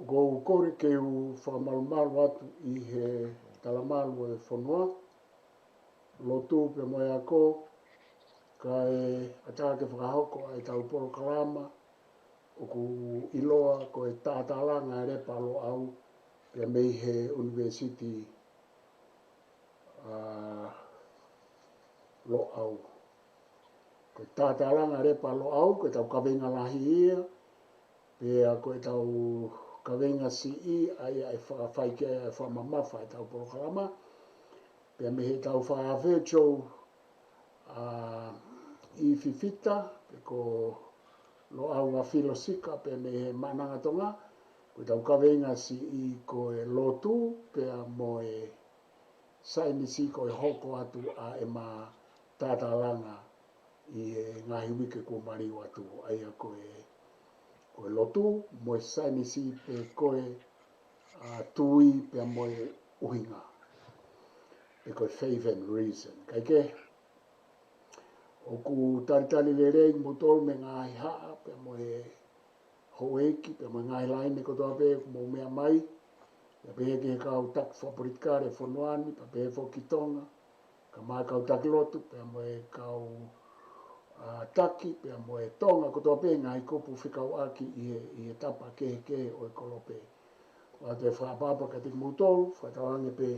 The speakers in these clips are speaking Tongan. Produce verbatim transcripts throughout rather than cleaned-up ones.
ʻOku ou kole ke u fakamalumalu atu ʻi he talamalu ʻo e fonua, lotu pea mo e ako, kae ʻatā ke fakahoko ʻa ʻetau polokalama ʻoku ʻiloa ko e Tātālanga ʻa e Lepa Loʻau, pea mei he ʻUnivēsiti ʻa Loʻau. Ko e Tātālanga ʻa e Lepa Loʻau, ko ʻetau kaveinga lahi ia, pea ko ʻetau kaveinga siʻi, ʻa ia ʻe fakafaikeʻi ai ʻa e fakamamafa ʻetau polokalama. Pea mei heʻetau fakaafe Joe ʻa Fifita, pe ko Loʻau ʻa Filosika, pea mei he Maʻananga Tonga, ko ʻetau kaveinga siʻi ko e lotu, pea mo e saienisi ko e hoko atu ʻa ʻema tātālanga ʻi he ngaahi uike kuo maliu atu, ʻa ia ko e, ko e lotu, mo e saienisi pe ko e, ʻa, tui pea mo e ʻuhinga. Pe ko e faith and reason. Kae kehe, ʻoku talitali lelei kimoutolu mei he ngaahi haʻa, pea mo e houʻeiki, pea mo e ngaahi laine kotoa pē ʻoku mou meʻa mai, pea pehē ki he kau taki fakapolitikale ʻo e fonua ni, pea pehē foki ki Tonga, kae ʻumaʻā e kau taki lotu, pea mo e kau, ʻa, taki, pea mo e Tonga kotoa pē he ngaahi kupu fekauʻaki ʻi he, ʻi he tapa kehekehe ʻo e kolope. ʻOatu e fakaʻapaʻapa kiate kimoutolu, fakatauange pē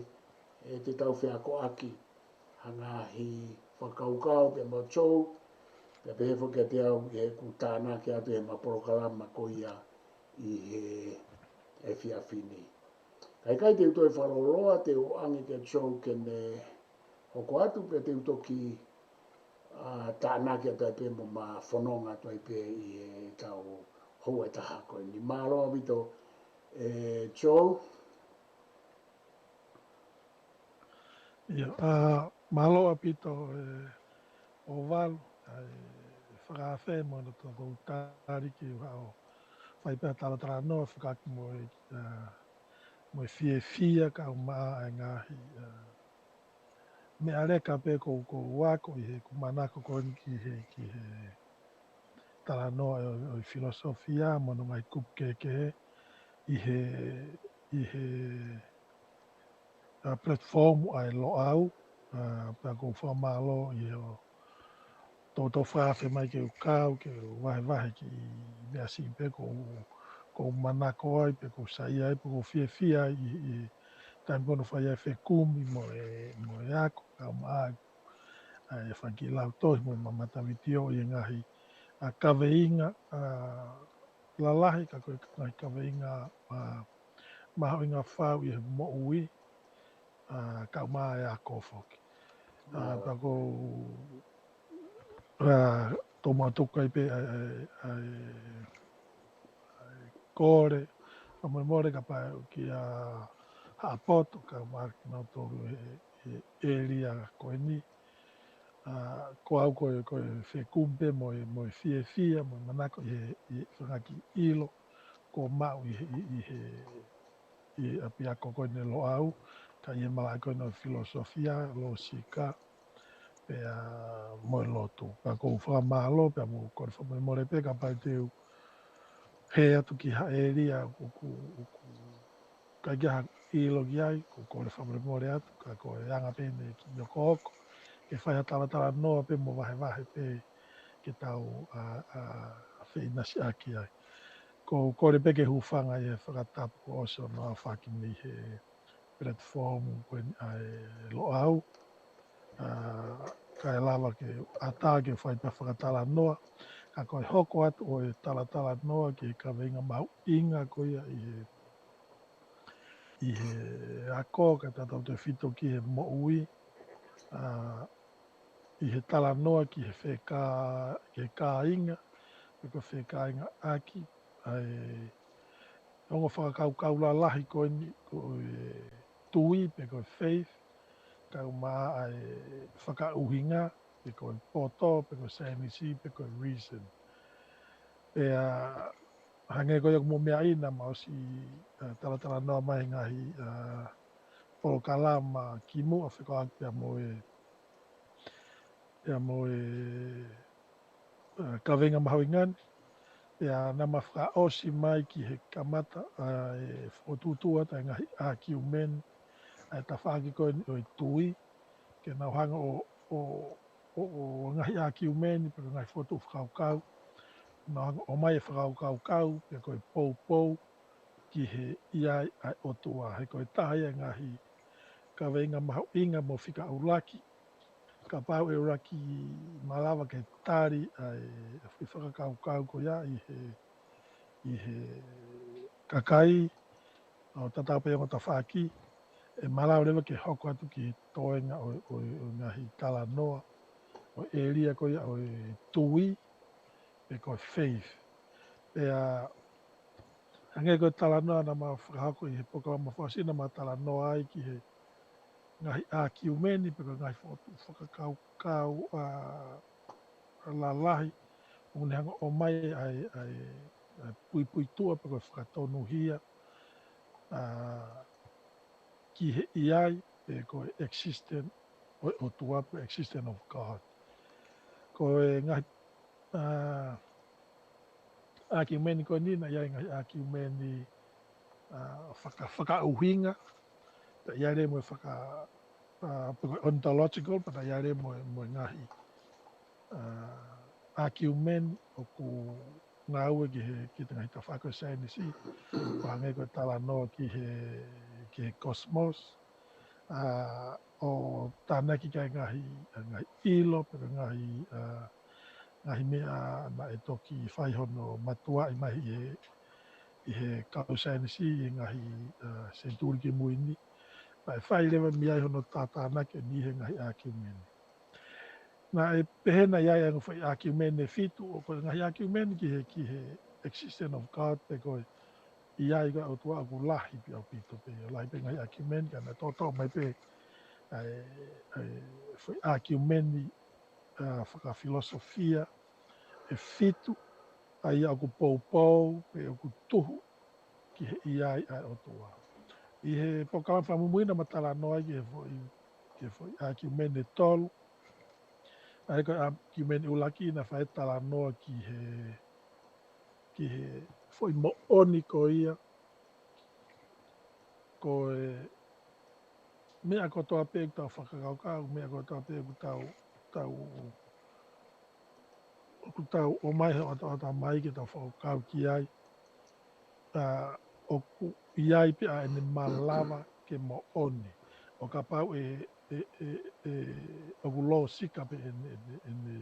ʻe te tau feakoʻaki ha ngaahi fakakaukau pea mo Joe, pea pehē foki kiate au ʻi heʻeku tānaki atu ʻema polokalama ko ia ʻi he efiafi ni. Kae ʻikai te u toe fakalōloa, te u ʻoange kia Joe ke ne hoko atu, pea te u toki, ʻa, tānaki atu ai pē mo ma fononga atu ai pē ʻi heʻetau houa ʻe taha ko eni. Mālō ʻaupito, ʻe Joe. ʻIo, ʻa, mālō ʻaupito, ʻe ʻOvalu, ʻa e fakaafe mo hono toutou tali ke u haʻu ʻo fai pē ha talatalanoa fekauʻaki mo e, ʻa, mo e fiefia kae ʻumaʻā e ngaahi, ʻa, meʻa leka pē ʻoku ou, ʻoku ou ako ʻi heʻeku manako ko eni ki he, ki he talanoa ʻo, ʻo e filosofia mo hono ngaahi kupu kehekehe ʻi he, ʻi he, ʻa, platform ʻa e Loʻau, ʻa, pea ʻoku ou fakamālō ʻi hoʻo toutou fakaafe mai ke u kau, ke u vahevahe kiʻi meʻa siʻi pē ʻoku ou, ʻoku ou manako ai, pe ʻoku ou saiʻia ai, pe ʻoku ou fiefia ai ʻi, ʻi he taimi ko ē ʻoku ou fai ai e fekumi mo e, mo e ako, kae ʻumaʻā ʻa e fanga kiʻi lautohi mo ʻema matavitio ʻi he ngaahi, ʻa, kaveinga, ʻa, lalahi, ka ko e ngaahi kaveinga, ʻa, mahuʻinga fau ʻi he moʻui, ʻa, kae ʻumaʻā e ako foki. ʻA, pea ʻoku ou, ʻa, tomuʻa tuku ai pē ʻa e, ʻa e, ʻa e, ʻa e kole fakamolemole kapau ʻoku ʻi ai ha poto kae ʻumaʻā kinautolu he, he ʻēlia ko eni. ʻA, ko au ko e, ko e fekumi pē mo e, mo e fiefia, mo e manako ʻi he, ʻi he fanga kiʻi ʻilo kuo maʻu ʻi he, ʻi, ʻi he, ʻi he ʻapiako ko eni Loʻau, kae ʻi he malaʻe ko eni ʻo e filosofia, lōsika, pea mo e lotu. Pea ʻoku ou fakamālō, pea mo e kole fakamolemole pē kapau te u hē atu ki ha ʻēlia ʻoku, ʻoku, ʻoku ʻikai ke u ʻilo ki ai, ʻoku ou kole fakamolemole atu, ka ko e anga pē eni e kiʻi hokohoko, ke fai ha talatalanoa pē mo vahevahe pē ke tau, ʻa, ʻa, feʻinasiʻaki ai. ʻOku ou kole pē ke hūfanga ʻi he fakatapu kuo ʻosi hono aofaki mei he platform ko eni ʻa e Loʻau, ʻa, kae lava ke ʻatā ke fai pē ha fakatalanoa, ka ko e hoko atu ʻo e talatalanoa ki he kaveinga mahuʻinga ko ia ʻi he, ʻi he ako, kae tautautefito ki he moʻui, ʻa, ʻi he talanoa ki he fekā-, ki he kāinga, pe ko e fekāingaʻaki, ʻa e ongo fakakaukau lalahi ko eni ko e tui pe ko e faith, kae ʻumaʻā ʻa e fakaʻuhinga, pe ko e poto, pe ko e saienisi, pe ko e reason. Pea hangē ko ia ʻoku mou meaʻi naʻá ma ʻosi, ʻa, talatalanoa mai he ngaahi, ʻa, polokalama kimuʻa fekauʻaki pea mo e, pea mo e, ʻa, kaveinga mahuʻinga ni. Pea naʻa ma fakaʻosi mai ki he kamata ʻa e fokotuʻutuʻu atu ʻa e ngaahi ʻākiumeni ʻa e tafaʻaki ko eni ʻo e tui, ke nau hanga ʻo, ʻo, ʻo, ʻo ngaahi ʻākiumeni pe ko e ngaahi fokotuʻu fakakaukau, nau hanga ʻo ʻomai e fakakaukau pe ko e poupou ki he ʻi ai ʻa e ʻOtua. He ko e taha ia e ngaahi kaveinga mahuʻinga mo fika ʻuluaki, kapau ʻe ʻuluaki malava ke tali ʻa e foʻi fakakaukau ko ia ʻi he, ʻi he kakai, ʻo tatau pē ongo tafaʻaki, ʻe malava leva ke hoko atu ki he toenga ʻo, ʻo, ʻo e ngaahi talanoa ʻo e ʻēlia ko ia ʻo e tui, pe ko e faith. Pea hangē ko e talanoa naʻa ma fakahoko ʻi he polokalama fakaʻosi, naʻa ma talanoa ai ki he ngaahi ʻākiumeni pe ko e ngaahi fokotuʻu fakakaukau ʻa, ʻa lalahi ʻoku ne hanga ʻo ʻomai ʻa e, ʻa e, ʻa e puipuituʻa pe ko e fakatonuhia ʻa, ki he ʻi ai pe ko e existence ʻo e ʻOtua pe ko e existence of God. Ko e ngaahi ʻa, ʻākiumeni ko eni, naʻe ʻi ai e ngaahi ʻākiumeni ʻa, faka, fakaʻuhinga, pea ʻi ai leva mo e faka, ʻa, pe ko e ontological, pea naʻe ʻi ai leva mo e, mo e ngaahi ʻa, ʻākiumeni ʻoku ngāue ki he, ki he ngaahi tafaʻaki ʻo e saienisi, ʻo hangē ko e talanoa ki he, ki he cosmos, ʻa, ʻo tānaki ki ai e ngaahi, ʻa, ngaahi ʻilo, pe ko e ngaahi, ʻa, ngaahi meʻa naʻe toki fai hono matuaʻi mai ʻi he, ʻi he kau saienisi ʻi he ngaahi, ʻa, senituli kimui ni. Naʻe fai leva mei ai hono tātānaki ʻi he ngaahi ʻākiumeni. Naʻe pehē naʻe ʻi ai e ongo foʻi ʻākiumeni ʻe fitu, ʻo ko e ngaahi ʻākiumeni ki he, ki he existence of God, pe ko e ʻi ai ko ē ʻa e ʻOtua, ʻoku lahi pē ʻaupito pē, ʻo lahi pē e ngaahi ʻākiumeni, ka naʻe toʻotoʻo mai pē ʻa e, ʻa e foʻi ʻākiumeni, ʻa, fakafilosofia ʻe fitu, ʻa ia ʻoku poupou pe ʻoku tuhu ki he ʻi ai ʻa e ʻOtua. ʻI he polokalama fakamuimui naʻa ma talanoa ai ki he foʻi, ki he foʻi ʻākiumeni ʻe tolu. ʻA ia ko e ʻākiumeni ʻuluaki naʻe fai e talanoa ki he, ki he foʻi moʻoni ko ia, ko e meʻa kotoa pē ʻoku tau fakakaukau, meʻa kotoa pē ʻoku tau, tau, ʻoku tau ʻomai he ʻataʻatā mai ke tau fakakaukau ki ai, ʻa, ʻoku ʻi ai pē ʻa ʻene malava ke moʻoni. ʻO kapau ʻe, ʻe, ʻe, ʻe, ʻoku lōsika pē ʻene, ʻene, ʻene,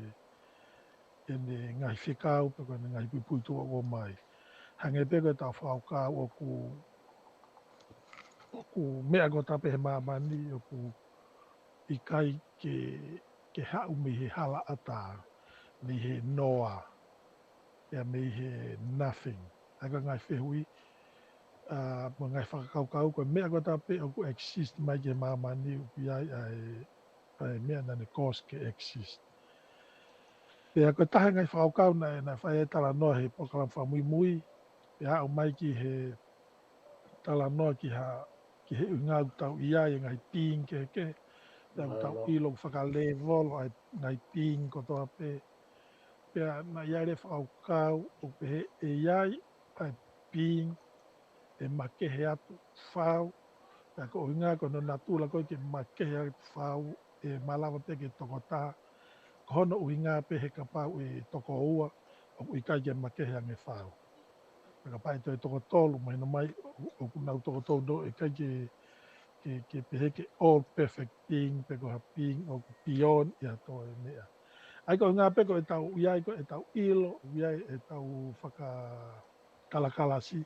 ʻene ngaahi fekau, pe ko ʻene ngaahi puipuituʻa ʻoku ʻomai. Hangē pē ko ʻetau fakakaukau ʻoku, ʻoku meʻa kotoa pē he māmani, ʻoku ʻikai ke, ke haʻu mei he halaʻatā, mei he noa, pea mei he nothing. ʻA ia ko e ngaahi fehuʻi, ʻa, mo e ngaahi fakakaukau, ko e meʻa kotoa pē ʻoku exist mai ki he māmani ʻoku ʻi ai ʻa e, ʻa e meʻa naʻa ne cause ke exist. Pea ko e taha e ngaahi fakakaukau naʻe, naʻe fai ai e talanoa he polokalama fakamuimui, pea aʻu mai ki he talanoa ki ha, ki he ʻuhinga ʻoku tau ʻi ai e ngaahi being kehekehe, pea ʻoku tau ʻilo ʻoku fakalevolo ʻa e ngaahi being kotoa pē. Pea naʻe ʻi ai leva e fakakaukau ʻoku pehē ʻe ʻi ai ʻa e being ʻe makehe atu fau, pea ko e ʻuhinga ko hono natula ko ē ke makehe atu fau, ʻe malava pē ke tokotaha, ko hono ʻuhinga pē he kapau ʻe tokoua, ʻoku ʻikai ke makehe ange fau. Pea kapau ʻe toe tokotolu, mahino mai, ʻo, ʻoku nau tokotolu, ʻikai ke, ke, ke pehē ke all perfect being, pe ko ha being ʻoku beyond ia toe meʻa. ʻA ia ko e ʻuhinga pē ko ʻetau ʻi ai, ko ʻetau ʻilo, ʻi ai ʻetau fakakalakalasi.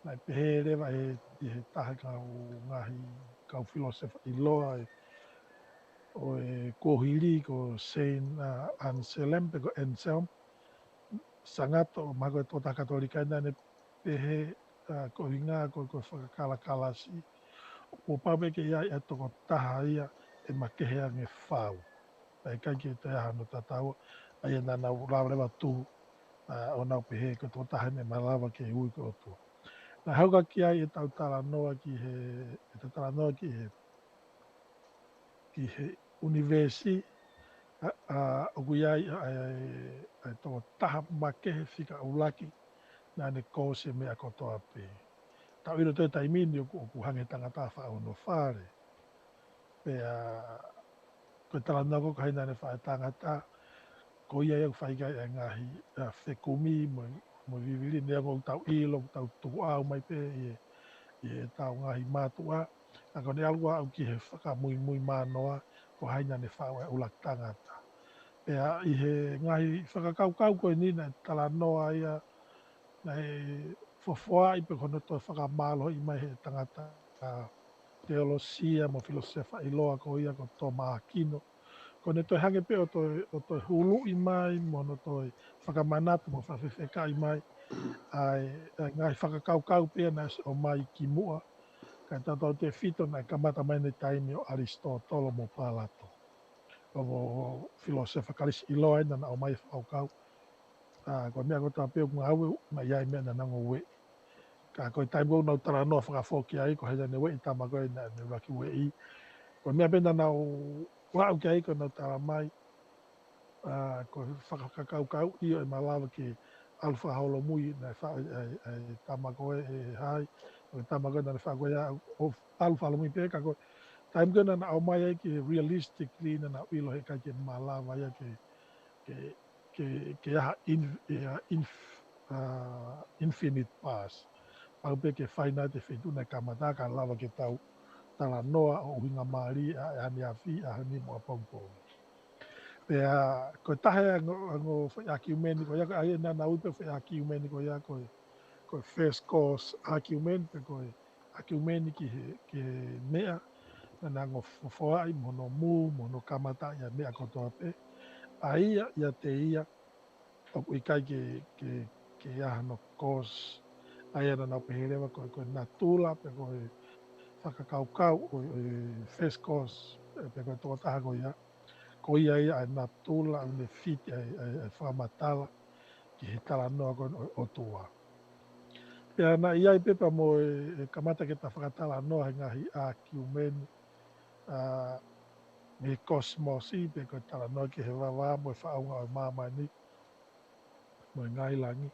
Naʻe pehē leva ʻe he, ʻe he taha e kau ngaahi kau filōsefa ʻiloa ʻo e, ʻo e kuohili ko Saint, ʻa, Anselm, pe ko Anselm. Sangato, mahalo ko e tokotaha Katolika ia naʻa ne pehē, ʻa, ko e ʻuhinga ko e, ko e fakakalakalasi, kuo pau pē ke ʻi ai e tokotaha ia ʻe makehe ange fau. Pea ʻikai ke toe ʻi ai hano tatau, ʻa ia naʻa nau lava leva ʻo tuhu, ʻa, ʻo nau pehē ko e tokotaha eni ʻe malava ke ui ko e ʻOtua. Naʻe hoko atu ai ʻetau talanoa ki he, ʻetau talanoa ki he, ki he ʻunivēsi, ʻa, ʻoku ʻi ai ʻa e, ʻa e tokotaha makehe fika ʻuluaki naʻa ne kōsi e meʻa kotoa pē. Tau ʻilo ʻi he taimi ni ʻoku, ʻoku hangē tangata faʻa ono fale. Pea ko e talanoa ko ē ko hai naʻa ne faʻa tangata, ko ia ia ʻoku fai ki ai e ngaahi, ʻa, fekumi mo, mo e vivili, neongo ʻoku tau ʻilo, ʻoku tau tukuʻau mai pē ʻi he, ʻi heʻetau ngaahi mātuʻa, ka ko ʻene ʻalu ʻo aʻu ki he fakamuimui manoa, ko hai naʻa ne faʻu e ʻuluaki tangata. Pea ʻi he ngaahi fakakaukau ko eni naʻe talanoa ia, naʻe fofoaʻi pē ko hono toe fakamālohiʻi mai he tangata, ʻa, teolosia mo filōsefa ʻiloa ko ia ko Tōmā ʻAkino. Ko ʻene toe hangē pē ʻo toe, ʻo toe huluʻi mai mo hono toe fakamanatu mo fakafefekaʻi mai ʻa e, ʻa e ngaahi fakakaukau pē ia naʻe ʻosi ʻomai kimuʻa. Kae tautautefito naʻe kamata mai ʻene taimi ʻo ʻAlisitōtolo mo Palato. ʻO mo filōsefa Kalisi ʻiloa ia naʻa na ʻomai e fakakaukau. ʻA, ko e meʻa kotoa pē ʻoku ngāue, naʻe ʻi ai e meʻa naʻa na ongo ueʻi. Ka ko e taimi ko ē ʻoku nau talanoa fakafoki ai, ko hai naʻa ne ueʻi e tama ko ē naʻa ne ʻuluaki ueʻi. Ko e meʻa pē naʻa nau aʻu ki ai ko ʻenau tala mai, ʻa, ko e fakakaukau ʻio ʻe malava ke ʻalu fakaholomui, naʻe faʻu ʻe, ʻe, ʻe tama ko ē ʻe hai, ko e tama ko ē naʻa ne faʻu ko ia, ʻo ʻalu fakaholomui pē ka ko e taimi ko ē naʻa na ʻomai ai ki he realistically naʻa na ʻilo he ʻikai ke malava ia ke, ke, ke, ke ʻi ai ha in-, ʻi ai ha inf-, ʻa, infinite past. Pau pē ke finite e feituʻu naʻe kamata ka lava ke tau talanoa ʻo ʻuhinga mālie ʻa, ʻa e ʻaneafi, ʻa e ʻaho ni mo ʻapongipongi. Pea ko e taha e ongo, ongo foʻi ʻākiumeni ko ia, ko e ʻai ʻe naʻa na ui pē foʻi ʻākiumeni ko ia, ko e, ko e first cause argument, pe ko e ʻākiumeni ki he, ki he meʻa, naʻa na ongo fofoaʻi mo hono mū, mo hono kamataʻi ʻa e meʻa kotoa pē. ʻA ia, ʻiate ia, ʻoku ʻikai ke, ke, ke ʻi ai hano cause, ʻa ia naʻa nau pehē leva ko e, ko e natula, pe ko e fakakaukau ʻo, ʻo e first cause, pe, pe ko e tokotaha ko ia. Ko ia ia ʻa e natula, ʻa ʻene fiti ʻa e, ʻa e, ʻa e fakamatala ki he talanoa ko ē ʻo e ʻOtua. Pea naʻe ʻi ai pē pea mo e, e kamata ke ta fakatalanoa he ngaahi ʻākiumeni, ʻa, mei he kosimosi, pe ko e talanoa ki he vavā mo e faʻunga ʻo e māmani mo e ngaahi langi.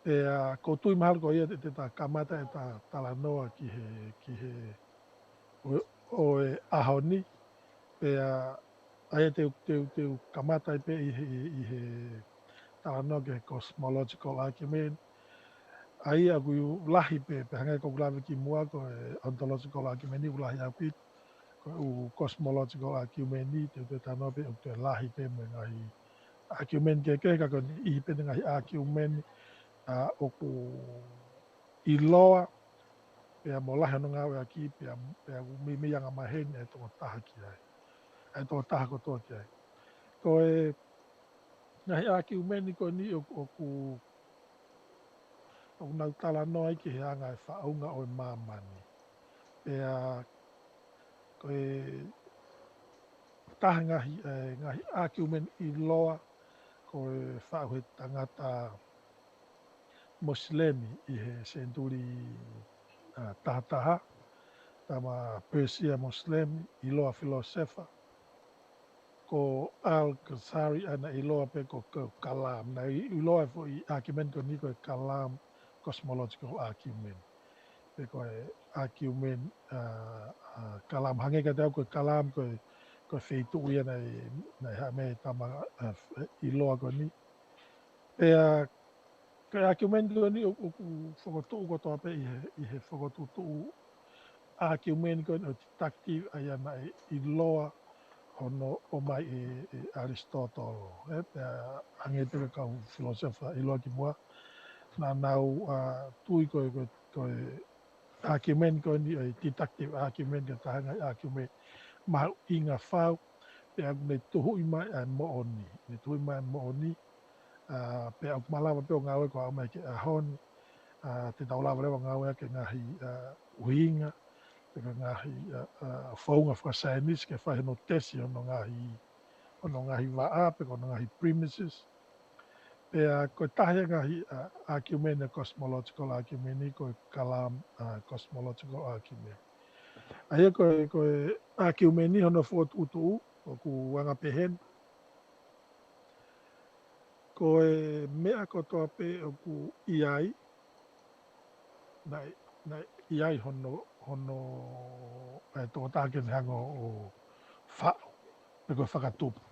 Pea ʻoku ou tui mahalo ko ia te, te ta kamata ʻeta talanoa ki he, ki he, ʻo, ʻo e ʻaho ni, pea ʻa ia te u, te u, te u kamata ai pē ʻi he, ʻi he talanoa ki he cosmological argument. ʻA ia ʻoku lahi pē, pea hangē ko ʻeku lave kimuʻa ko e ontological argument ʻoku lahi ʻaupito, ko e ʻū cosmological argument ni, te u toe talanoa pē ʻoku toe lahi pē mo e ngaahi argument kehekehe ka ko e niʻihi pē ʻene ngaahi argument, ʻa, ʻoku ʻiloa, pea mo lahi hono ngāueʻaki, pea, pea ʻoku meimei anga maheni ʻa e tokotaha ki ai. ʻA e tokotaha kotoa ki ai. Ko e ngaahi ʻākiumeni ko eni ʻoku, ʻoku, ʻoku nau talanoa ai ki he anga e faʻunga ʻo e māmani. Pea ko e taha e ngaahi, e, ngaahi ʻākiumeni ʻiloa, ko e faʻu he tangata Mosilemi ʻi he senituli, ʻa, tahataha, tama Pēsia Mosilemi, ʻiloa filōsefa, ko Al-Ghazali, ʻa ia naʻe ʻiloa pē ko, ko Kalam. Naʻe ʻiloa e foʻi argument ko eni ko e Kalam cosmological argument. Pe ko e argument, ʻa, ʻa, Kalam, hangē kiate au ko e Kalam ko e, ko e feituʻu ia naʻe, naʻe haʻu mei ai e tama, ʻa, ʻiloa ko eni. Pea ko e argument ko eni ʻoku, ʻoku fokotuʻu kotoa pē ʻi he, ʻi he fokotuʻutuʻu argument ko eni ʻo e deductive, ʻa ia naʻe ʻiloa hono ʻomai ʻe, ʻe ʻAlisitōtolo. ʻE, pea hangē pē ko e kau filōsefa ʻiloa kimuʻa, naʻa nau, ʻa, tui ko e, ko e, ko e argument ko eni ʻo e deductive argument ko e taha e ngaahi argument mahuʻinga fau, pea ʻoku ne tuhuʻi mai ʻa e moʻoni. Ne tuhuʻi mai ʻa e moʻoni, ʻa, pea ʻoku malava pē ʻo ngāueʻaki ʻo aʻu mai ki he ʻaho ni, ʻa, te tau lava leva ʻo ngāueʻaki e ngaahi, ʻa, ʻuhinga, pe ko e ngaahi, ʻa, ʻa, founga fakasaienisi ke fai hono tesi hono ngaahi, hono ngaahi vaʻa, pe ko hono ngaahi premises. Pea ko e taha ia e ngaahi, ʻa, argument, e cosmological argument ni, ko e Kalam, ʻa, cosmological argument. ʻA ia ko e, ko e argument ni hono fokotuʻutuʻu, ʻoku anga pehē ni, Ko e meʻa kotoa pē ʻoku ʻi ai, naʻe, naʻe ʻi ai hono, hono, ʻa e tokotaha ke ne hanga ʻo faʻu, pe ko e fakatupu.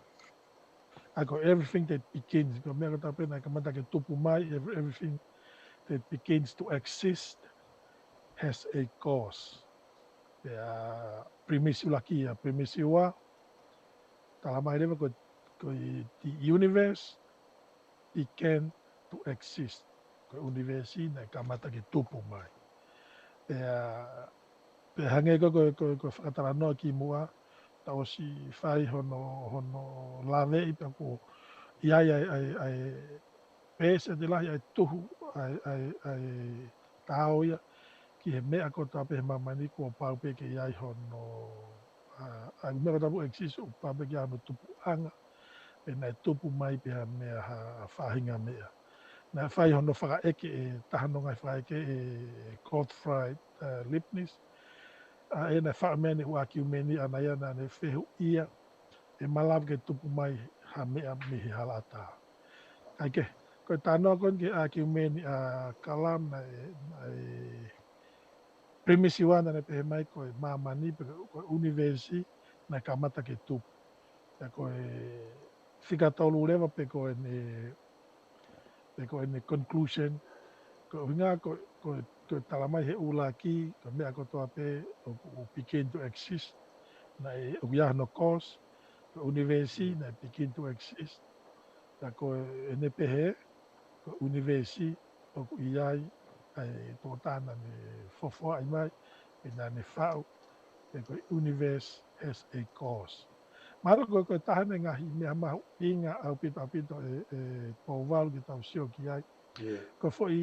ʻA ia ko everything that begins, ko e meʻa kotoa pē naʻe kamata ke tupu mai, every-, everything that begins to exist has a cause. Pea premise ʻuluaki ia, premise ua, tala mai leva ko, ko e the universe began to exist. Ko e ʻunivēsi naʻe kamata ke tupu mai. Pea, pea hangē ko, ko, ko, ko e fakatalanoa kimuʻa, tau ʻosi fai hono, hono laveʻi pea ko ia ʻa e, ʻa e, ʻa e, pēseti lahi ʻa e tuhu, ʻa e, ʻa e, ʻa e tao ia, ki he meʻa kotoa pē he māmani kuo pau pē ke ʻi ai hono, ʻa, ʻa e meʻa kotoa pē ʻoku exist, kuo pau pē ke ʻi ai hono tupuʻanga, pea naʻe tupu mai pē ha meʻa, ha, ha faʻahinga meʻa. Naʻe fai hono fakaʻeke ʻe taha hono ngaahi fakaʻeke ʻe Gottfried, ʻa, Leibniz, ʻa ē naʻe faʻu mai ʻene ʻū ʻākiumeni ʻana ia naʻa ne fehuʻia ʻe malava ke tupu mai ha meʻa mei he halaʻatā. Kae kehe, ko e talanoa ko eni ki he ʻākiumeni ʻa Kalam naʻe, naʻe premise ua naʻa ne pehē mai ko e māmani pe ko e ʻunivēsi naʻe kamata ke tupu. Pea ko e fika tolu leva pe ko ʻene, pe ko ʻene conclusion, ko e ʻuhinga ko, ko, ko e tala mai he ʻuluaki, ko e meʻa kotoa pē ʻoku, ʻoku begin to exist, naʻe ʻoku ʻi ai hono cause, ko e ʻunivēsi naʻe begin to exist. Pea ko ʻene pehē, ko e ʻunivēsi ʻoku ʻi ai ʻa e tokotaha naʻa ne fofoaʻi mai, pe naʻa ne faʻu, pe ko e universe has a cause. Mahalo ko, ko e taha eni e ngaahi meʻa mahuʻinga ʻaupito, ʻaupito ʻe, ʻe Pouvalu ke tau sio ki ai. Yeah. Ko e foʻi,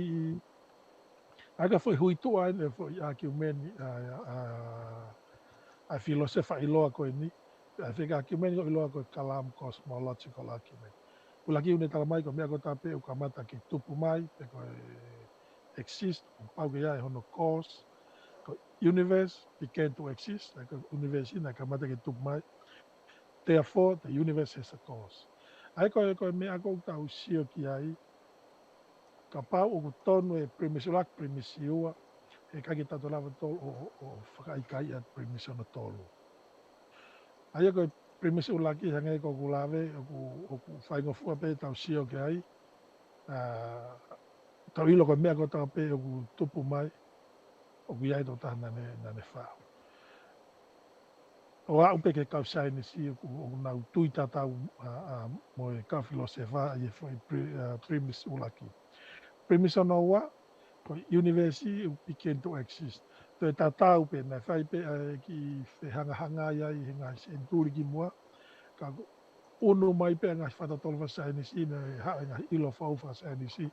ʻa ia ko e foʻi huituʻa eni e foʻi ʻākiumeni ʻa, ʻa, ʻa e filōsefa ʻiloa ko eni. ʻA e fika ʻākiumeni ko ʻiloa ko e Kalam cosmological argument. ʻUluaki ʻoku ne tala mai ko e meʻa kotoa pē ʻoku kamata ke tupu mai, pe ko e exist, ʻoku pau ke ʻi ai hono cause, ko e universe began to exist, ʻa ia ko e ʻunivēsi naʻe kamata ke tupu mai. Therefore, the universe has a cause. ʻA ia ko e, ko e meʻa ʻoku tau sio ki ai, kapau ʻoku tonu e premise ʻuluaki, premise ua, he ʻikai ke tau toe lava tolu ʻo, ʻo, ʻo fakaʻikaiʻi ʻa e premise hono tolu. ʻA ia ko e premise ʻuluaki hangē ko ʻeku lave, ʻoku, ʻoku faingofua pē tau sio ki ai, ʻa, tau ʻilo ko e meʻa kotoa pē ʻoku tupu mai, ʻoku ʻi ai e tokotaha naʻa ne, naʻa ne faʻu. ʻO aʻu pē ki he kau saienisi ʻoku, ʻoku nau tui tatau, ʻa, ʻa, mo e kau filōsefa ʻi he foʻi pre-, ʻa, premise ʻuluaki. Premise hono ua, ko e ʻunivēsi ʻoku begin to exist. Toe tatau pē, naʻe fai pē ʻa e kiʻi fehangahangai ai he ngaahi senituli kimuʻa, ka ʻunu mai pē ʻa e ngaahi fakatotolo fakasaienisi, naʻe haʻu e ngaahi ʻilo fou fakasaienisi,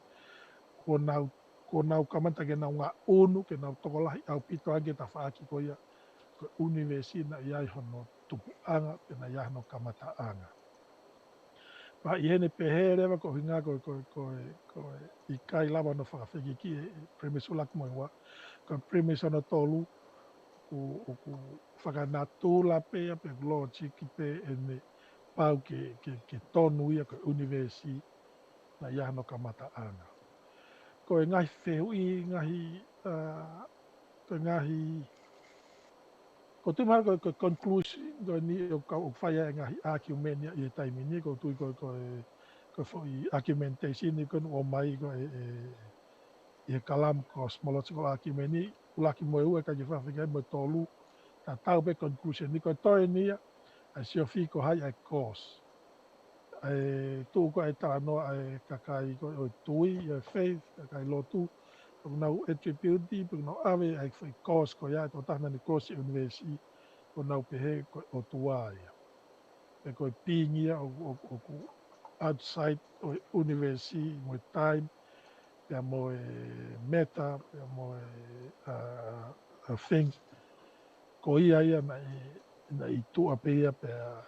kuo nau, kuo nau kamata ke nau ngaʻunu, ke nau tokolahi ʻaupito ange e tafaʻaki ko ia, ko e ʻunivēsi naʻe ʻi ai hono tupuʻanga, pe naʻe ʻi ai hono kamataʻanga. Pea ʻi heʻene pehē leva ko e ʻuhinga ko e, ko e, ko e, ko e ʻikai lava hono fakafekiki e premise ʻuluaki mo e ua, ko e premise hono tolu, ʻoku, ʻoku fakanatula pē ia pe logic pē ʻene pau ke, ke, ke tonu ia ko e ʻunivēsi naʻe ʻi ai hono kamataʻanga. Ko e ngaahi fehuʻi, ngaahi, ʻa, ko e ngaahi, ʻoku ou tui mahalo ko e, ko e conclusion ko eni ʻoku kau, ʻoku fai ai e ngaahi argument ia ʻi he taimi ni, ʻoku ou tui ko e, ko e, ko e foʻi argumentation ni ko eni ʻoku ʻomai ko e, e, ʻi he Kalam cosmological argument ni, ʻuluaki mo e ua ʻikai ke fakafekiki ai mo e tolu, tatau pē conclusion ni, ko e toe eni ia, ʻa e siofi ko hai ʻa e cause. ʻA e tuʻu ko ē ʻa e talanoa ʻa e kakai ko ē ʻo e tui, ʻo e faith, kakai lotu, ʻoku nau attribute, pe ʻoku nau ʻave ʻa e foʻi cause ko ia, ʻa e tokotaha naʻa ne cause e ʻunivēsi, ʻoku nau pehē ko e ʻOtua ia. Pe ko e being ia ʻoku, ʻoku, ʻoku outside ʻo e ʻunivēsi, mo e time, pea mo e matter, pea mo e, ʻa, ʻa, thing. Ko ia ia naʻe, naʻe ʻi tuʻa pē ia pea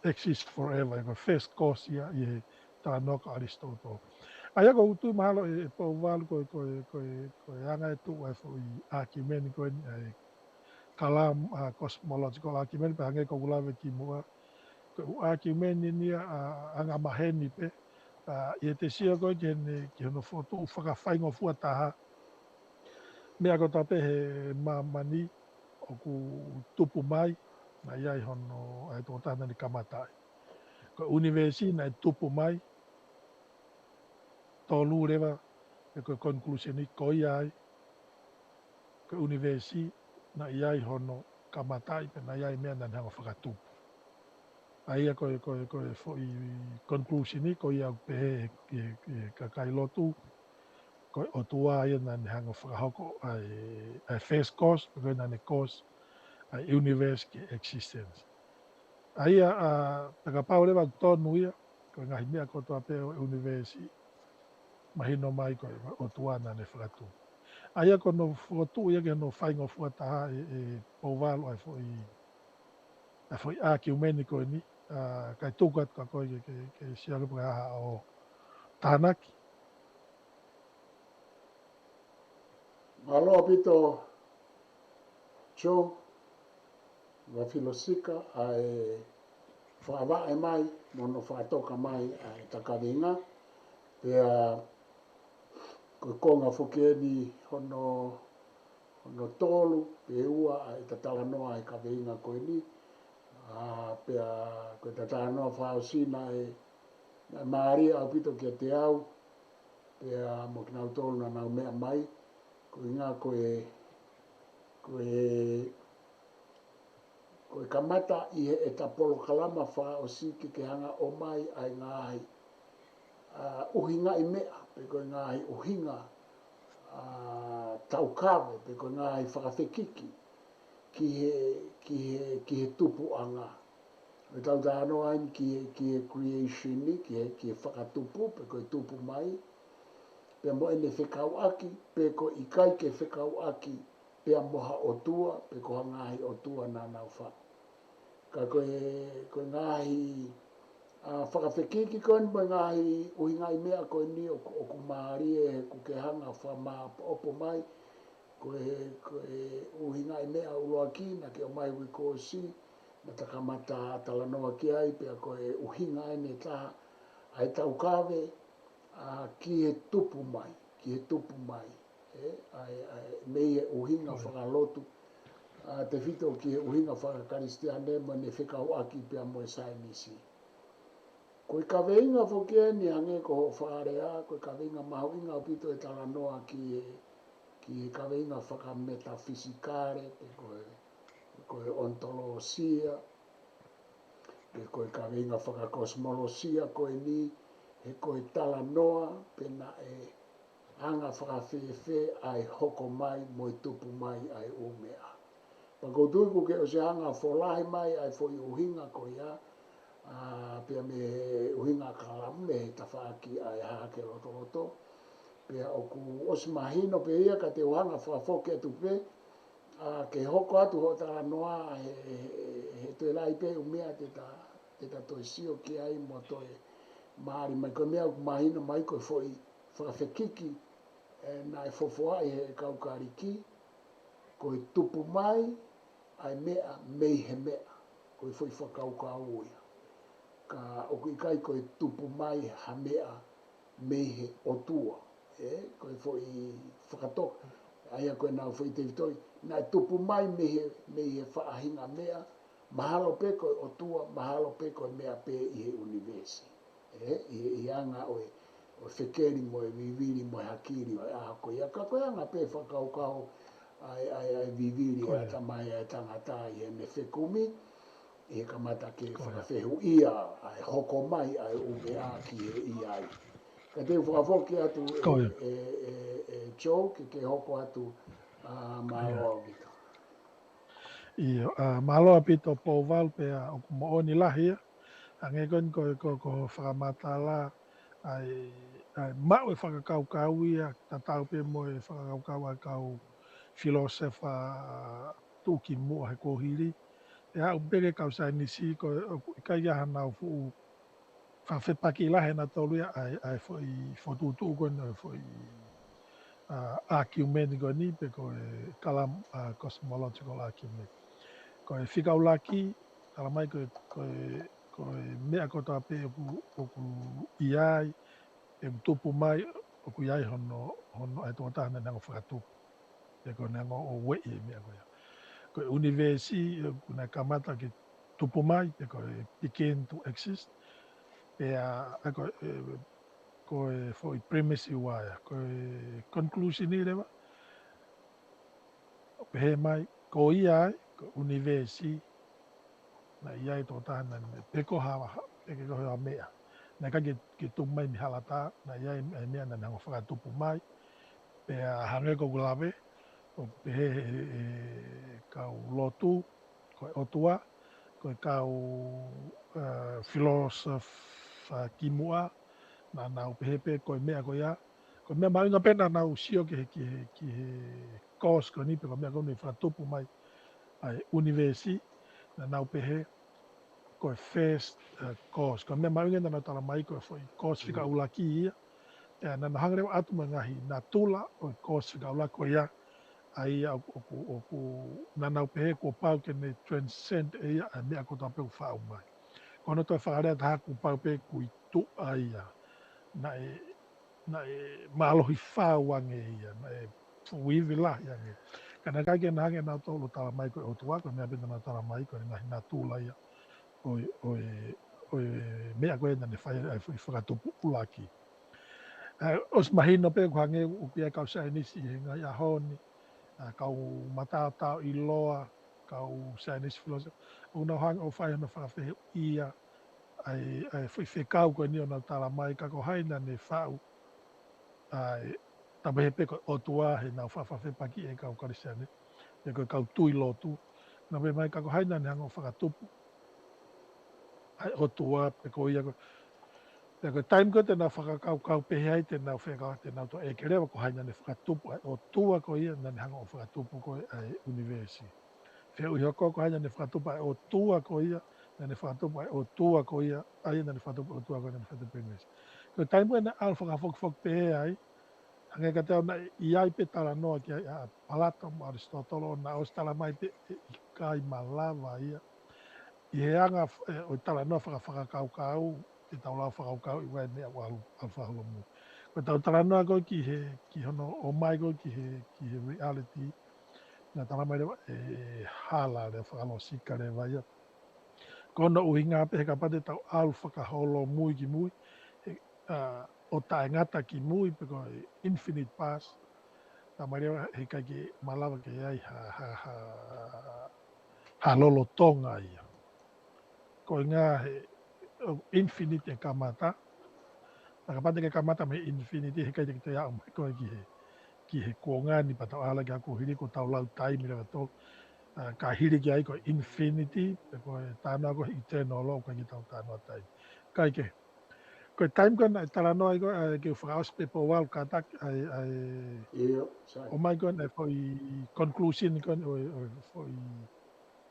exist forever, ko e first cause ia ʻi he talanoa ko ʻAlisitōtolo. ʻA ia ʻoku ou tui mahalo ʻe, ʻe Pouvalu ko e, ko e, ko e, ko e anga e tuʻu ʻa e foʻi argument ko eni ʻa e Kalam, ʻa, cosmological argument, pea hangē ko ʻeku lave kimuʻa. Ko e ʻū argument ni ia, ʻa, angamaheni pē, ʻA, ʻi heʻete sio ko ē ki heʻene, ki hono fokotuʻu fakafaingofua taha, meʻa kotoa pē he māmani ʻoku tupu mai, naʻe ʻi ai hono, ʻa e tokotaha naʻa ne kamataʻi. Ko e ʻunivēsi naʻe tupu mai, tolu leva, ʻa e ko e conclusion ko ia ai, ko e ʻunivēsi naʻe ʻi ai hono kamataʻi, pea naʻe ʻi ai meʻa naʻa ne hanga ʻo fakatupu. ʻA ia ko e, ko e, ko e foʻi conclusion ko ia ʻoku pehē ʻe he, ʻe he, ʻe he kakai lotu, ko e ʻOtua ia naʻa ne hanga ʻo fakahoko ʻa e, ʻa e first cause, pe ko ia naʻa ne cause ʻa e universe ki existence. ʻA ia, ʻa, pea kapau leva ʻoku tonu ia, ko e ngaahi meʻa kotoa pē ʻo e ʻunivēsi, mahino mai ko e ʻOtua naʻa ne fakatupu. ʻA ia ko hono fokotuʻu ia ki hono faingofua taha ʻe, ʻe Pouvalu ʻa e foʻi, ʻa e foʻi ʻākiumeni ko eni, ʻa, kae tuku atu kia koe ke, ke, ke sio ki he pakaha ʻo tānaki. Mālō ʻaupito, Joe, Vafilosika, ʻa e fakavaʻe mai, mo hono fakatoka mai ʻa e ta kaveinga. Pea ko e konga foki eni hono, hono tolu, pe ua ʻa e ta talanoa ʻa e kaveinga ko eni. ʻA, pea ko e ta talanoa fakaʻosi naʻe, naʻe mālie ʻaupito kiate au, pea mo kinautolu naʻa nau meʻa mai, ko e ʻuhinga ko e, ko e, ko e kamata ʻi heʻeta polokalama fakaʻosi ke, ke hanga ʻo ʻomai ʻa e ngaahi, ʻa, ʻuhingaʻi meʻa, pe ko e ngaahi ʻuhinga, ʻa, taukave, pe ko e ngaahi fakafekiki ki he, ki he, ki he tupuʻanga. ʻOku tau talanoa eni ki he, ki he creation ni, ki he, ki he fakatupu, pe ko e tupu mai, pea mo ʻene fekauʻaki, pe ko e ʻikai ke fekauʻaki, pea mo ha ʻotua, pe ko ha ngaahi ʻotua naʻa nau faʻu. Ka ko e, ko e ngaahi, ʻa, fakafekiki ko eni mo e ngaahi ʻuhingaʻi meʻa ko eni ʻoku, ʻoku mālie he ʻoku ke hanga ʻo fakamāʻopoʻopo mai, ko e, ko e ʻuhingaʻi meʻa ʻuluaki naʻa ke ʻomai uike kuo ʻosi, naʻa ta kamata talanoa ki ai, pea ko e ʻuhinga eni ʻe taha, ʻa e taukave, ʻa, ki he tupu mai, ki he tupu mai, ē, ʻa e, ʻa e, mei he ʻuhinga fakalotu, ʻa, tefito ki he ʻuhinga fakakalisitiane mo ʻene fekauʻaki pea mo e saienisi. Ko e kaveinga foki eni hangē ko hoʻo fakalea, ko e kaveinga mahuʻinga ʻaupito e talanoa ki he, ki he kaveinga fakametafisikale, pe ko e, ko e ontolosia, pe ko e kaveinga fakakosmolosia ko eni, he ko e talanoa pe naʻe anga fakafēfē ʻa e hoko mai mo e tupu mai ʻa e ʻū meʻa. Pea ʻoku ou tui kuo ke ʻosi hanga ʻo folahi mai ʻa e foʻi ʻuhinga ko ia, ʻa, pea mei he ʻuhinga ʻa Kalamu mei he tafaʻaki ʻa e Hahake Lotoloto. Pea ʻoku ʻosi mahino pē ia ka te u hanga ʻo fakafoki atu pē, ʻa, ke hoko atu hoʻo talanoa he, he, he toe lahi pē ʻū meʻa te ta, te ta toe sio ki ai mo toe mālie mai. Ko e meʻa ʻoku mahino mai ko e foʻi fakafekiki, ē, naʻe fofoaʻi he kau Kalisi, ko e tupu mai ʻa e meʻa mei he meʻa, ko e foʻi fakakaukau ia. Ka ʻoku ʻikai ko e tupu mai ha meʻa mei he ʻOtua, ē, ko e foʻi fakatoka, ʻa ia ko ʻenau foʻi tefitoʻi, naʻe tupu mai mei he, mei he faʻahinga meʻa, mahalo pē ko e ʻOtua, mahalo pē ko e meʻa pē ʻi he ʻunivēsi. Ē, ʻi he, ʻi he anga ʻo e, ʻo e fekeli mo e vivili mo e hakili ʻo e ʻaho ko ia. Ka ko e anga pē fakakaukau ʻa e, ʻa e, ʻa e vivili ʻa e ʻatamai ʻa e tangata ʻi heʻene fekumi, ʻi he kamata ke fakafehuʻia ʻa e hoko mai ʻa e ʻū meʻa ki he ʻi ai. Ka te u fakafoki atu ʻe, ʻe, ʻe, ʻe Joe ke, ke hoko atu, ʻa, mālō ʻaupito. ʻIo, ʻa, mālō ʻaupito Pouvalu pea ʻoku moʻoni lahi ia. Hangē ko eni ko, ko, ko e fakamatala ʻa e, ʻa e maʻu e fakakaukau ia, tatau pē mo e fakakaukau ʻa e kau filōsefa tuʻukimuʻa he kuohili. ʻE aʻu pē ki he kau saienisi ko e, ʻoku ʻikai ke ʻi ai hanau fuʻu fakafepaki lahi ʻe nautolu ia ʻa e, ʻa e foʻi fokotuʻutuʻu ko eni ʻo e foʻi, ʻa, ʻākiumeni ko eni pe ko e Kalamu, ʻa, cosmological argument. Ko e fika ʻuluaki, talamai ko e, ko e, ko e meʻa kotoa pē ʻoku, ʻoku ʻi ai, ʻoku tupu mai, ʻoku ʻi ai hono, hono ʻai tokotaha naʻa ne hanga ʻo fakatupu. Pe ko e hanga ʻo ueʻi e meʻa ko ia. Ko e ʻunivēsi, ʻoku ne kamata ke tupu mai, pe ko e begin to exist. Pea, ʻa ko e, ko e foʻi premise ua ia, ko e conclusion ʻi leva, ʻo pehē mai, ko ia ai, ko e ʻunivēsi, naʻe ʻi ai tokotaha naʻa ne, pe ko ha, pe ko ha meʻa. Naʻe ʻikai ke, ke tupu mai mei hala tā, naʻe ʻi ai e meʻa naʻa ne hanga ʻo fakatupu mai, pea hangē ko ʻeku lave, ʻoku pehē ʻe he, he kau lotu, ko e ʻOtua, ko e kau, ē, philosopher kimuʻa, naʻa nau pehē pē ko e meʻa ko ia, ko e meʻa mahuʻinga pē naʻa nau sio ki he, ki he, ki he cause ko eni pe ko e meʻa ko eni fakatupu mai ʻa e ʻunivēsi, naʻa nau pehē ko e first, ē, cause. Ko e meʻa mahuʻinga naʻa nau tala mai ko e foʻi cause fika ʻuluaki ia. Pea naʻa nau hanga leva ʻo ʻatu mo e ngaahi natula ʻo e cause fika ʻuluaki ko ia. ʻA ia ʻoku, ʻoku, ʻoku naʻa nau pehē kuo pau ke ne transcend ʻe ia ʻa e meʻa kotoa pē ʻoku faʻu mai. Ko hono toe fakalea ʻe taha kuo pau pē kuo tuʻa ia. Naʻe, naʻe mālohi fau ange ia, naʻe fuʻu ivi lahi ange. Ka naʻe ʻikai ke na hanga ʻe nautolu ʻo tala mai ko e ʻOtua, ko e meʻa pē naʻa nau tala mai ko e ngaahi natula ia ʻo e, ʻo e, ʻo e meʻa ko ē naʻa ne fai ai e foʻi fakatupu ʻuluaki. Ē, ʻosi mahino pē ʻoku hangē ʻoku ʻi ai e kau saienisi ʻi he ngaahi ʻaho ni, ʻa e kau mataotao ʻiloa, kau saienisi philosopher, ʻoku nau hanga ʻo fai hono fakafehuʻia ʻa e, ʻa e foʻi fekau ko eni ʻoku nau tala mai ka ko hai naʻa ne faʻu, ʻa e, tau pehē pē ko e ʻOtua heʻenau faʻa fakafepakiʻi e kau Kalisitiane, pe ko e kau tui lotu. Nau pehē mai ka ko hai naʻa ne hanga ʻo fakatupu ʻa e ʻOtua pe ko ia ko, pea ko e taimi ko ē te nau fakakaukau pehē ai te nau fekau, te nau toe ʻeke leva ko hai naʻa ne fakatupu ʻa e ʻOtua ko ia naʻa ne hanga ʻo fakatupu ko ē ʻa e ʻunivēsi. Fehuʻi hoko ko hai naʻa ne fakatupu ʻa e ʻOtua ko ia, naʻa ne fakatupu ʻa e ʻOtua ko ia, ʻa ia naʻa ne fakatupu ʻOtua ko ia, naʻa ne fakatupu ʻunivēsi. Ko e taimi ko ē naʻe ʻalu fakafokifoki pehē ai, hangē kiate au naʻe ʻi ai pē talanoa ki ai ʻa Palato mo ʻAlisitōtolo, naʻe ʻosi tala mai pē ʻe ʻikai malava ia. ʻI he anga, ē, ʻo e talanoa faka-, fakakaukau, ke tau lava fakakaukauʻi ʻa e meʻa ʻoku ʻalu, ʻalu fakaholomui. Ko ʻetau talanoa ko ē ki he, ki hono ʻomai ko ē ki he, ki he reality, naʻe tala mai leva ʻe Hala leva fakalōsika leva ia. Ko hono ʻuhinga pē he kapau te tau ʻalu fakaholomui ki mui, ē, ʻa, ʻo taʻengata ki mui pe ko e infinite past, tala mai leva heʻikai ke malava ke ʻi ai ha, ha, ha, ha lolotonga ia. Ko e ngaahi, ʻo infinite e kamata. Ka kapau te ke kamata mei he infinity, heʻikai te ke toe aʻu mai koe ki he, ki he kuonga ni pea tau ʻalu ki he kuohili, ko ʻetau lau taimi leva tō. ʻA, ka hili ki ai ko e infinity, pe ko e talanoa ko e eternal, ʻoku ʻikai ke tau talanoa taimi. ʻIkai ke. Ko e taimi ko ē naʻe talanoa ai ko ē, ʻa, ke fakaʻosi pē pō valu kātaki, ʻa e, ʻa e, ʻio, sai. ʻOmai ko ē naʻe foʻi conclusion ko ē, ʻo e, ʻo e foʻi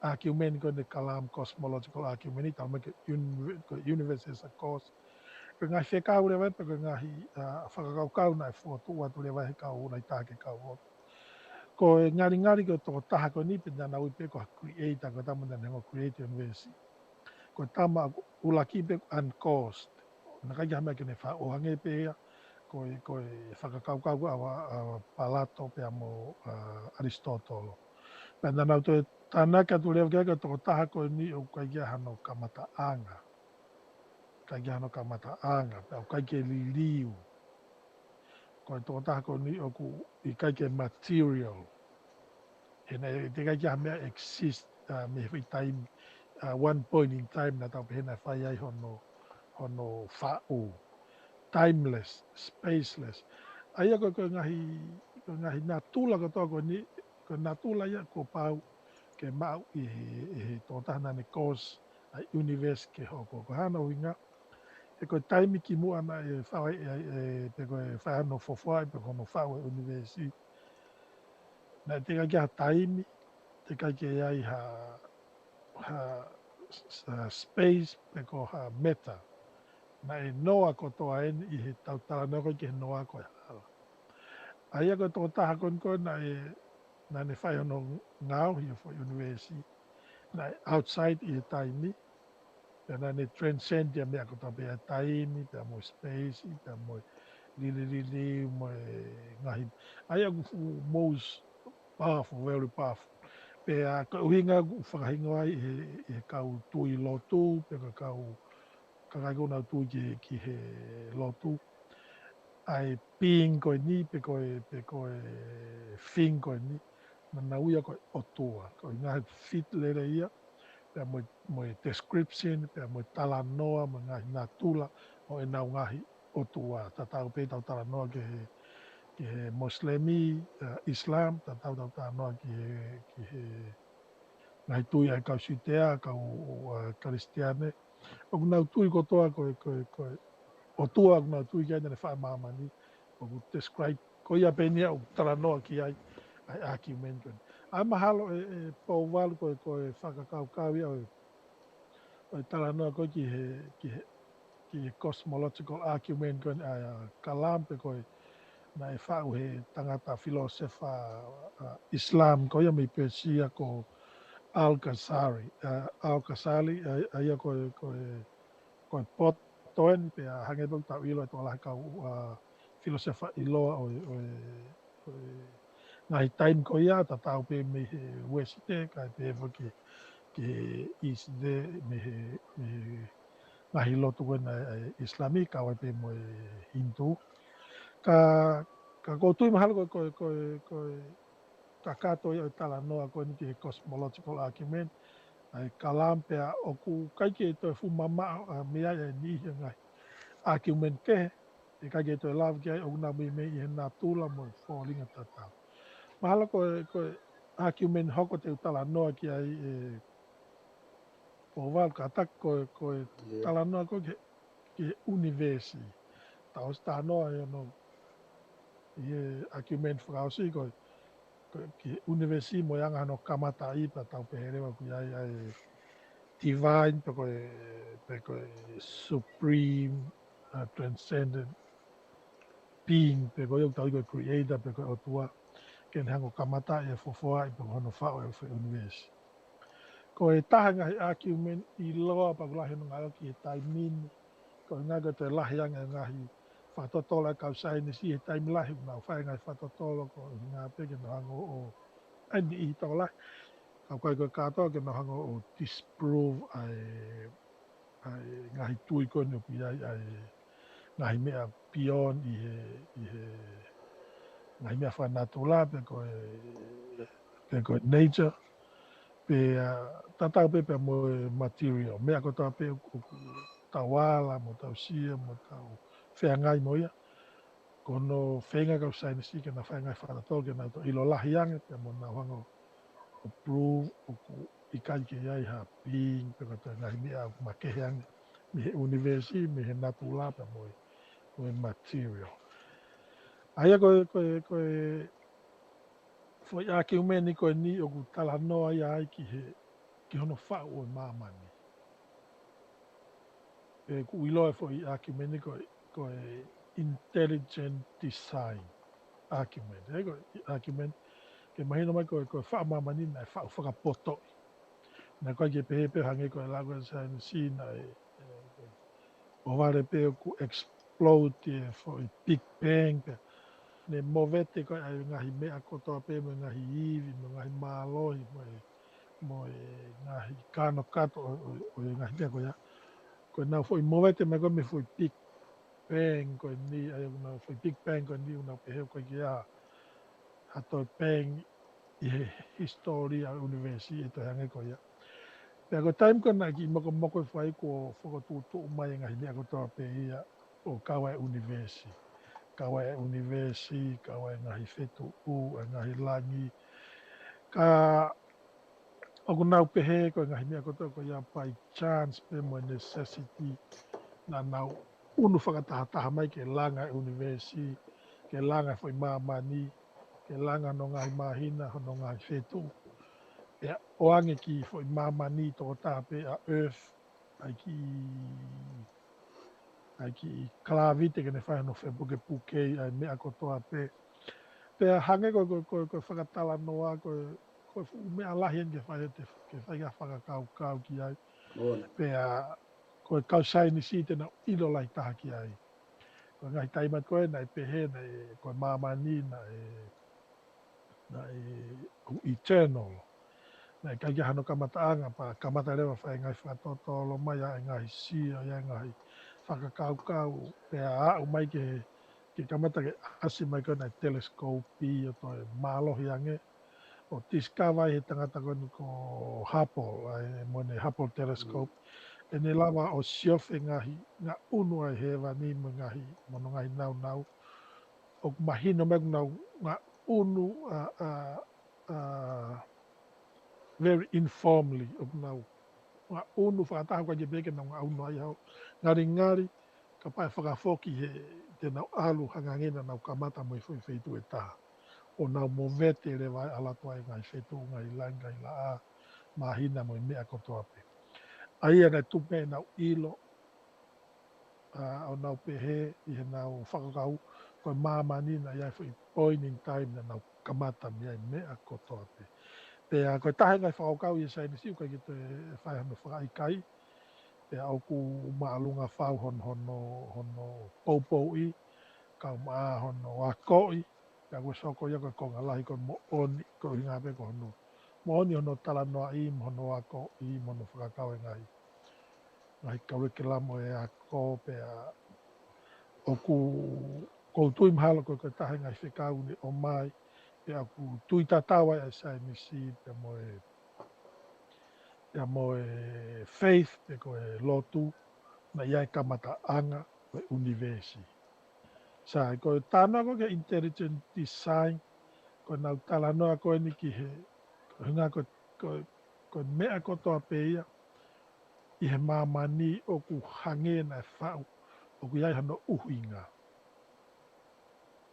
argument ko eni Kalam cosmological argument, tala mai ko e uni-, ko e universe as a cause. Ko e ngaahi fekau leva ia pe ko e ngaahi, ʻa, fakakaukau naʻe fokotuʻu atu leva he kau ʻū lahi taha ke kau lotu. Ko e ngalingali ko e tokotaha ko eni pē naʻa nau ui pē ko ha creator, ko e tama naʻa ne hanga ʻo create e universe. Ko e tama ʻuluaki pē uncaused. Naʻe ʻikai ke ʻi ai ha meʻa ke ne faʻu, ʻo hangē pē ia ko e, ko e fakakaukau ʻa, ʻa Palato pea mo, ʻa, ʻAlisitōtolo. Pea naʻa nau toe tānaki atu leva ki ai ko e tokotaha ko eni ʻoku ʻikai ke ʻi ai hano kamataʻanga. ʻIkai ke ʻi ai hano kamataʻanga, pea ʻoku ʻikai ke liliu. Ko e tokotaha ko eni ʻoku ʻikai ke material. He naʻe teʻeki ai ke ʻi ai ha meʻa exist, ʻa, mei he foʻi taimi, ʻa, one point in time naʻa tau pehē naʻe fai ai hono, hono faʻu. Timeless, spaceless. ʻA ia ko e, ko e ngaahi, ko e ngaahi natula kotoa ko eni, ko e natula ia kuo pau ke maʻu ʻe he, ʻe he tokotaha naʻa ne cause ʻa e universe ke hoko. Ko hono ʻuhinga, he ko e taimi kimuʻa naʻe fai ai, ʻe, ʻe, pe ko e fai hono fofoaʻi, pe ko hono faʻu e universe. Naʻe teʻeki ai ke ʻi ai ha taimi, teʻeki ai ke ʻi ai ha, ha s-, s-, ha space, pe ko ha matter. Naʻe noa kotoa eni ʻi heʻetau talanoa ko ē ki he noa ko e hala. ʻA ia ko e tokotaha ko eni ko ē naʻe, naʻa ne fai hono ngaohi e foʻi universe. Naʻe outside ʻi he taimi. Pea naʻa ne transcend ia meʻa kotoa pē, ʻa e taimi, pea mo e space, pea mo e lililili, mo e ngaahi. ʻA ia ʻoku fuʻu most powerful, very powerful. Pea ko e ʻuhinga ʻoku fakahingoa ai ʻe he, ʻe he kau tui lotu, pe ko e kau kakai ʻoku nau tui ki, ki he lotu, ʻa e being ko eni, pe ko e, pe ko e thing ko eni, naʻa nau ui ia ko e ʻotua. Ko e ngaahi fit lele ia, pea mo, mo e description, pea mo e talanoa, mo e ngaahi natula ʻo ʻenau ngaahi ʻotua. Tatau pē ʻetau talanoa ki he, ki he Moslemi, uh, Islam, tatau ʻetau talanoa ki he, ki he ngaahi tui ʻa e kau Siutea, kau, uh, Kalisitiane. ʻOku nau tui kotoa ko e, ko e, ko e ʻotua ʻoku nau tui ki ai naʻa ne faʻa māmani. ʻOku describe, ko ia pē eni ia ʻoku talanoa ki ai ʻa e argument ko eni. ʻA ia mahalo ʻe, ʻe Pouvalu ko e, ko e fakakaukau ia ʻo e, ʻo e talanoa ko ē ki he, ki he, ki he cosmological argument ko eni ʻa Kalam pe ko e naʻe faʻu he tangata filōsefa, uh, Islam ko ia mei Pēsia ko Al-Ghazali, uh, Al-Ghazali, ʻa, ʻa ia ko e, ko e, ko e poto eni pea hangē pē ʻoku tau ʻilo ʻe he tokolahi kau, uh, filōsefa ʻiloa ʻo e, ʻo e, ʻo e ngaahi taimi ko ia, tatau pē mei he Uēsite, kae pehē foki ki he East, mei he, mei he ngaahi lotu ko ena ʻa e Islami, kau ai pē mo e Hindu. Ka, ka ʻoku ou tui mahalo ko e, ko e, ko e, ko e kakato ia ʻo e talanoa ko eni ki he cosmological argument ʻa e Kalam, pea ʻoku ʻikai ke toe fuʻu mamaʻo, uh, mei ai ʻa e niʻihi ʻo e ngaahi argument kehe, ʻikai ke toe lava ki ai, ʻoku nau meimei ʻi he natula mo e fōtunga tatau. Mahalo ko e, ko e argument hoko te u talanoa ki ai ʻe Pouvalu, kātaki ko e, ko e Yeah. talanoa ko ē ki he, ki he ʻunivēsi. Tau ʻosi talanoa ʻi hono, ʻi he argument fakaʻosi ko e, ko e ki he ʻunivēsi mo e anga hono kamataʻi pea tau pehē leva ʻoku ʻi ai ʻa e divine pe ko e, pe ko e supreme, uh, transcendent being, pe ko ia ʻoku tau ui ko e creator, pe ko e ʻotua, ke ne hanga ʻo kamataʻi e fuofua ʻi pe ko hono faʻu e foʻi ʻunivēsi. Ko e taha e ngaahi argument ʻiloa pea ʻoku lahi hono ngāueʻaki he taimi ni, ko e ʻuhinga ko e toe lahi ange e ngaahi fakatotolo ʻa e kau saienisi he taimi lahi ʻoku nau fai e ngaahi fakatotolo ko e ʻuhinga pē ke nau hanga ʻo, ʻa e niʻihi tokolahi, ka ʻoku ʻikai ko e kātoa, ke nau hanga ʻo disprove ʻa e, ʻa e ngaahi tui ko eni ʻoku ʻi ai ʻa e ngaahi meʻa beyond ʻi he, ʻi he ngaahi meʻa fakanatula pe ko e, pe ko e nature, pea, uh, tatau pē pea mo e material. Meʻa kotoa pē ʻoku, ʻoku tau ala, mo tau sio, mo tau feangai mo ia. Ko hono feinga e kau saienisi ke nau fai e ngaahi fakatotolo ke nau toe ʻilo lahi ange, pea mo nau hanga ʻo prove ʻoku ʻikai ke ʻi ai ha being, pe ko e toe ngaahi meʻa ʻoku makehe ange mei he ʻunivēsi, mei he natula, pea mo e, mo e material. ʻA ia ko e, ko e, ko e foʻi argument ko eni ʻoku talanoa ia ai ki he, ki hono faʻu ʻo e māmani. ʻOku ʻiloa e foʻi argument ko e, ko e intelligent design argument. ʻE, ko e argument ke mahino mai ko e, ko e faʻu māmani naʻe faʻu fakapotoʻi. Naʻe ʻikai ke pehē pē hangē ko e lau ʻa e saienisi naʻe, ʻe, ʻo vale pē ʻoku explode e foʻi Big Bang pē. Ne movete ko ē ʻa e ngaahi meʻa kotoa pē mo e ngaahi ivi, mo e ngaahi mālohi, mo e, mo e ngaahi kanokato ʻo, ʻo, ʻo e ngaahi meʻa ko ia. Ko ʻenau foʻi movete mai ko ē mei he foʻi Big Bang ko eni, ʻa ia ʻoku nau foʻi Big Bang ko eni, ʻoku nau pehē ʻoku ʻikai ke ʻi ai ha toe bang ʻi he hisitōlia ʻo e ʻunivēsi ʻe toe hangē ko ia. Pea ko e taimi ko ē naʻe kiʻi mokomoko e fai kuo fokotuʻutuʻu mai e ngaahi meʻa kotoa pē ia ʻo kau ai e ʻunivēsi. Kau ai e ʻunivēsi, kau ai e ngaahi fetuʻu, e ngaahi langi. Ka ʻoku nau pehē ko e ngaahi meʻa kotoa ko ia by chance pē mo e necessity naʻa nau ʻunu fakatahataha mai ke langa e ʻunivēsi, ke langa e foʻi māmani, ke langa hono ngaahi māhina, hono ngaahi fetuʻu. Pea ʻoange ki he foʻi māmani tokotaha pē ʻa Earth, ʻa e kiʻi, ʻa e kiʻi kalāviti ke ne fai hono fepukepuke ʻa e meʻa kotoa pē. Pea hangē ko e, ko e, ko e, ko e fakatalanoa, ko e, ko e fuʻu meʻa lahi eni ke fai, ke fai ha fakakaukau ki ai. ʻOna. Pea ko e kau saienisi te nau ʻilo lahi taha ki ai. Ko e ngaahi taimi ko ē naʻe pehē naʻe, ko e māmani naʻe, naʻe eternal. Naʻe ʻikai ke hano kamataʻanga pea kamata leva fai e ngaahi fakatotolo mai ʻa e ngaahi sio, ʻa e ngaahi fakakaukau, pea aʻu mai ke, ke kamata ke ʻasi mai ko ē naʻe telescope ʻo toe mālohi ange, ʻo discover ʻe he tangata ko eni ko Hubble, ʻa e mo ʻene Hubble telescope. ʻEne lava ʻo siofi e ngaahi ngaʻunu ʻa e hēvani mo e ngaahi, mo hono ngaahi nāunau. ʻOku mahino mai ʻoku nau ngaʻunu, ʻa, ʻa, ʻa, very informally, ʻoku nau ngaʻunu fakataha ʻoku ʻikai ke pehē ke nau ngaʻunu ai hao. Ngalingali, kapau ʻe fakafoki he, te nau ʻalu hangē naʻa nau kamata mo e foʻi feituʻu ʻe taha. ʻO nau movete leva ʻa e ʻalu atu ʻa e ngaahi feituʻu, ngaahi langi, ngaahi laʻā, māhina mo e meʻa kotoa pē. ʻA ia naʻe tupu mei heʻenau ʻilo, ʻa, ʻo nau pehē ʻi heʻenau fakakaukau, ko e māmani naʻe ʻi ai e foʻi point in time naʻa nau kamata mei ai e meʻa kotoa pē. Pea ko e taha e ngaahi fakakaukau ʻi he saienisi ʻoku ʻikai ke toe fai hano fakaʻikaiʻi, pea ʻoku māʻolunga fau hono, hono, hono poupouʻi, kaeʻumaʻā hono akoʻi, pea ʻoku sio ko ia ko e konga lahi ko e moʻoni, ko e ʻuhinga pē ko hono moʻoni hono talanoaʻi, mo hono akoʻi, mo hono fakakau e ngaahi, ngaahi kau ʻi he lamo e ako, pea ʻoku, ʻoku ou tui mahalo ko e, ko e taha e ngaahi fekau naʻe ʻomai, pea ʻoku tui tatau ai ʻa e saienisi, pea mo e, pea mo e faith, pe ko e lotu, naʻe ʻi ai e kamataʻanga ʻo e ʻunivēsi. Sai, ko e talanoa ko ē ki he intelligent design, ko ʻenau talanoa ko eni ki he, ko e ʻuhinga ko, ko, ko e meʻa kotoa pē ia ʻi he māmani ʻoku hangē naʻe faʻu, ʻoku ʻi ai hano ʻuhinga.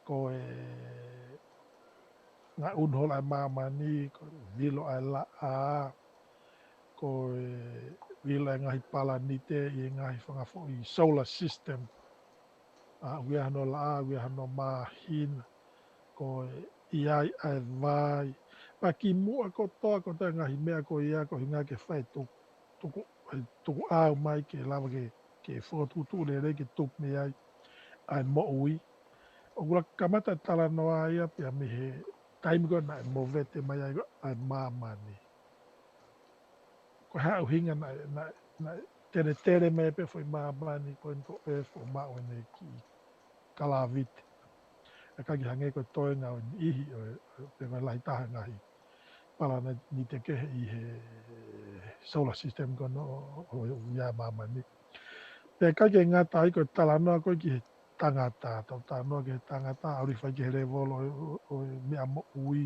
Ko e ngaʻunu holo ʻa e māmani, ko e vilo ʻa e laʻā, ko e vilo ʻa e ngaahi palanite ʻi he ngaahi fanga foʻi solar system. ʻA, ʻoku ʻi ai hano laʻā, ʻoku ʻi ai hano māhina, ko e ʻi ai ʻa e vai. Pea kimuʻa kotoa, kotoa e ngaahi meʻa ko ia, ko e ʻuhinga ke fai tuku, tuku, e tukuʻau mai ke lava ke, ke fokotuʻutuʻu lelei ke tupu mei ai ʻa e moʻui. ʻOku la kamata e talanoa ia pea mei he taimi ko ē naʻe movete mai ai ʻa e māmani. Ko e hā e ʻuhinga naʻe, naʻe, naʻe teletele mai pē foʻi māmani ko eni ko Earth ʻo maʻu ʻene kiʻi kalāviti. ʻIkai ke hangē ko e toenga ʻo e niʻihi ʻo e, ʻo e, pe ko e lahi taha e ngaahi palanite kehe ʻi he solar system ko eni ʻo, ʻo, ʻo ia māmani. Pea ʻikai ke ngata ai ko e talanoa ko ē ki he tangata, tau talanoa ki he tangata, ʻalu hifo ai ki he lēvolo ʻo, ʻo, ʻo e meʻa moʻui,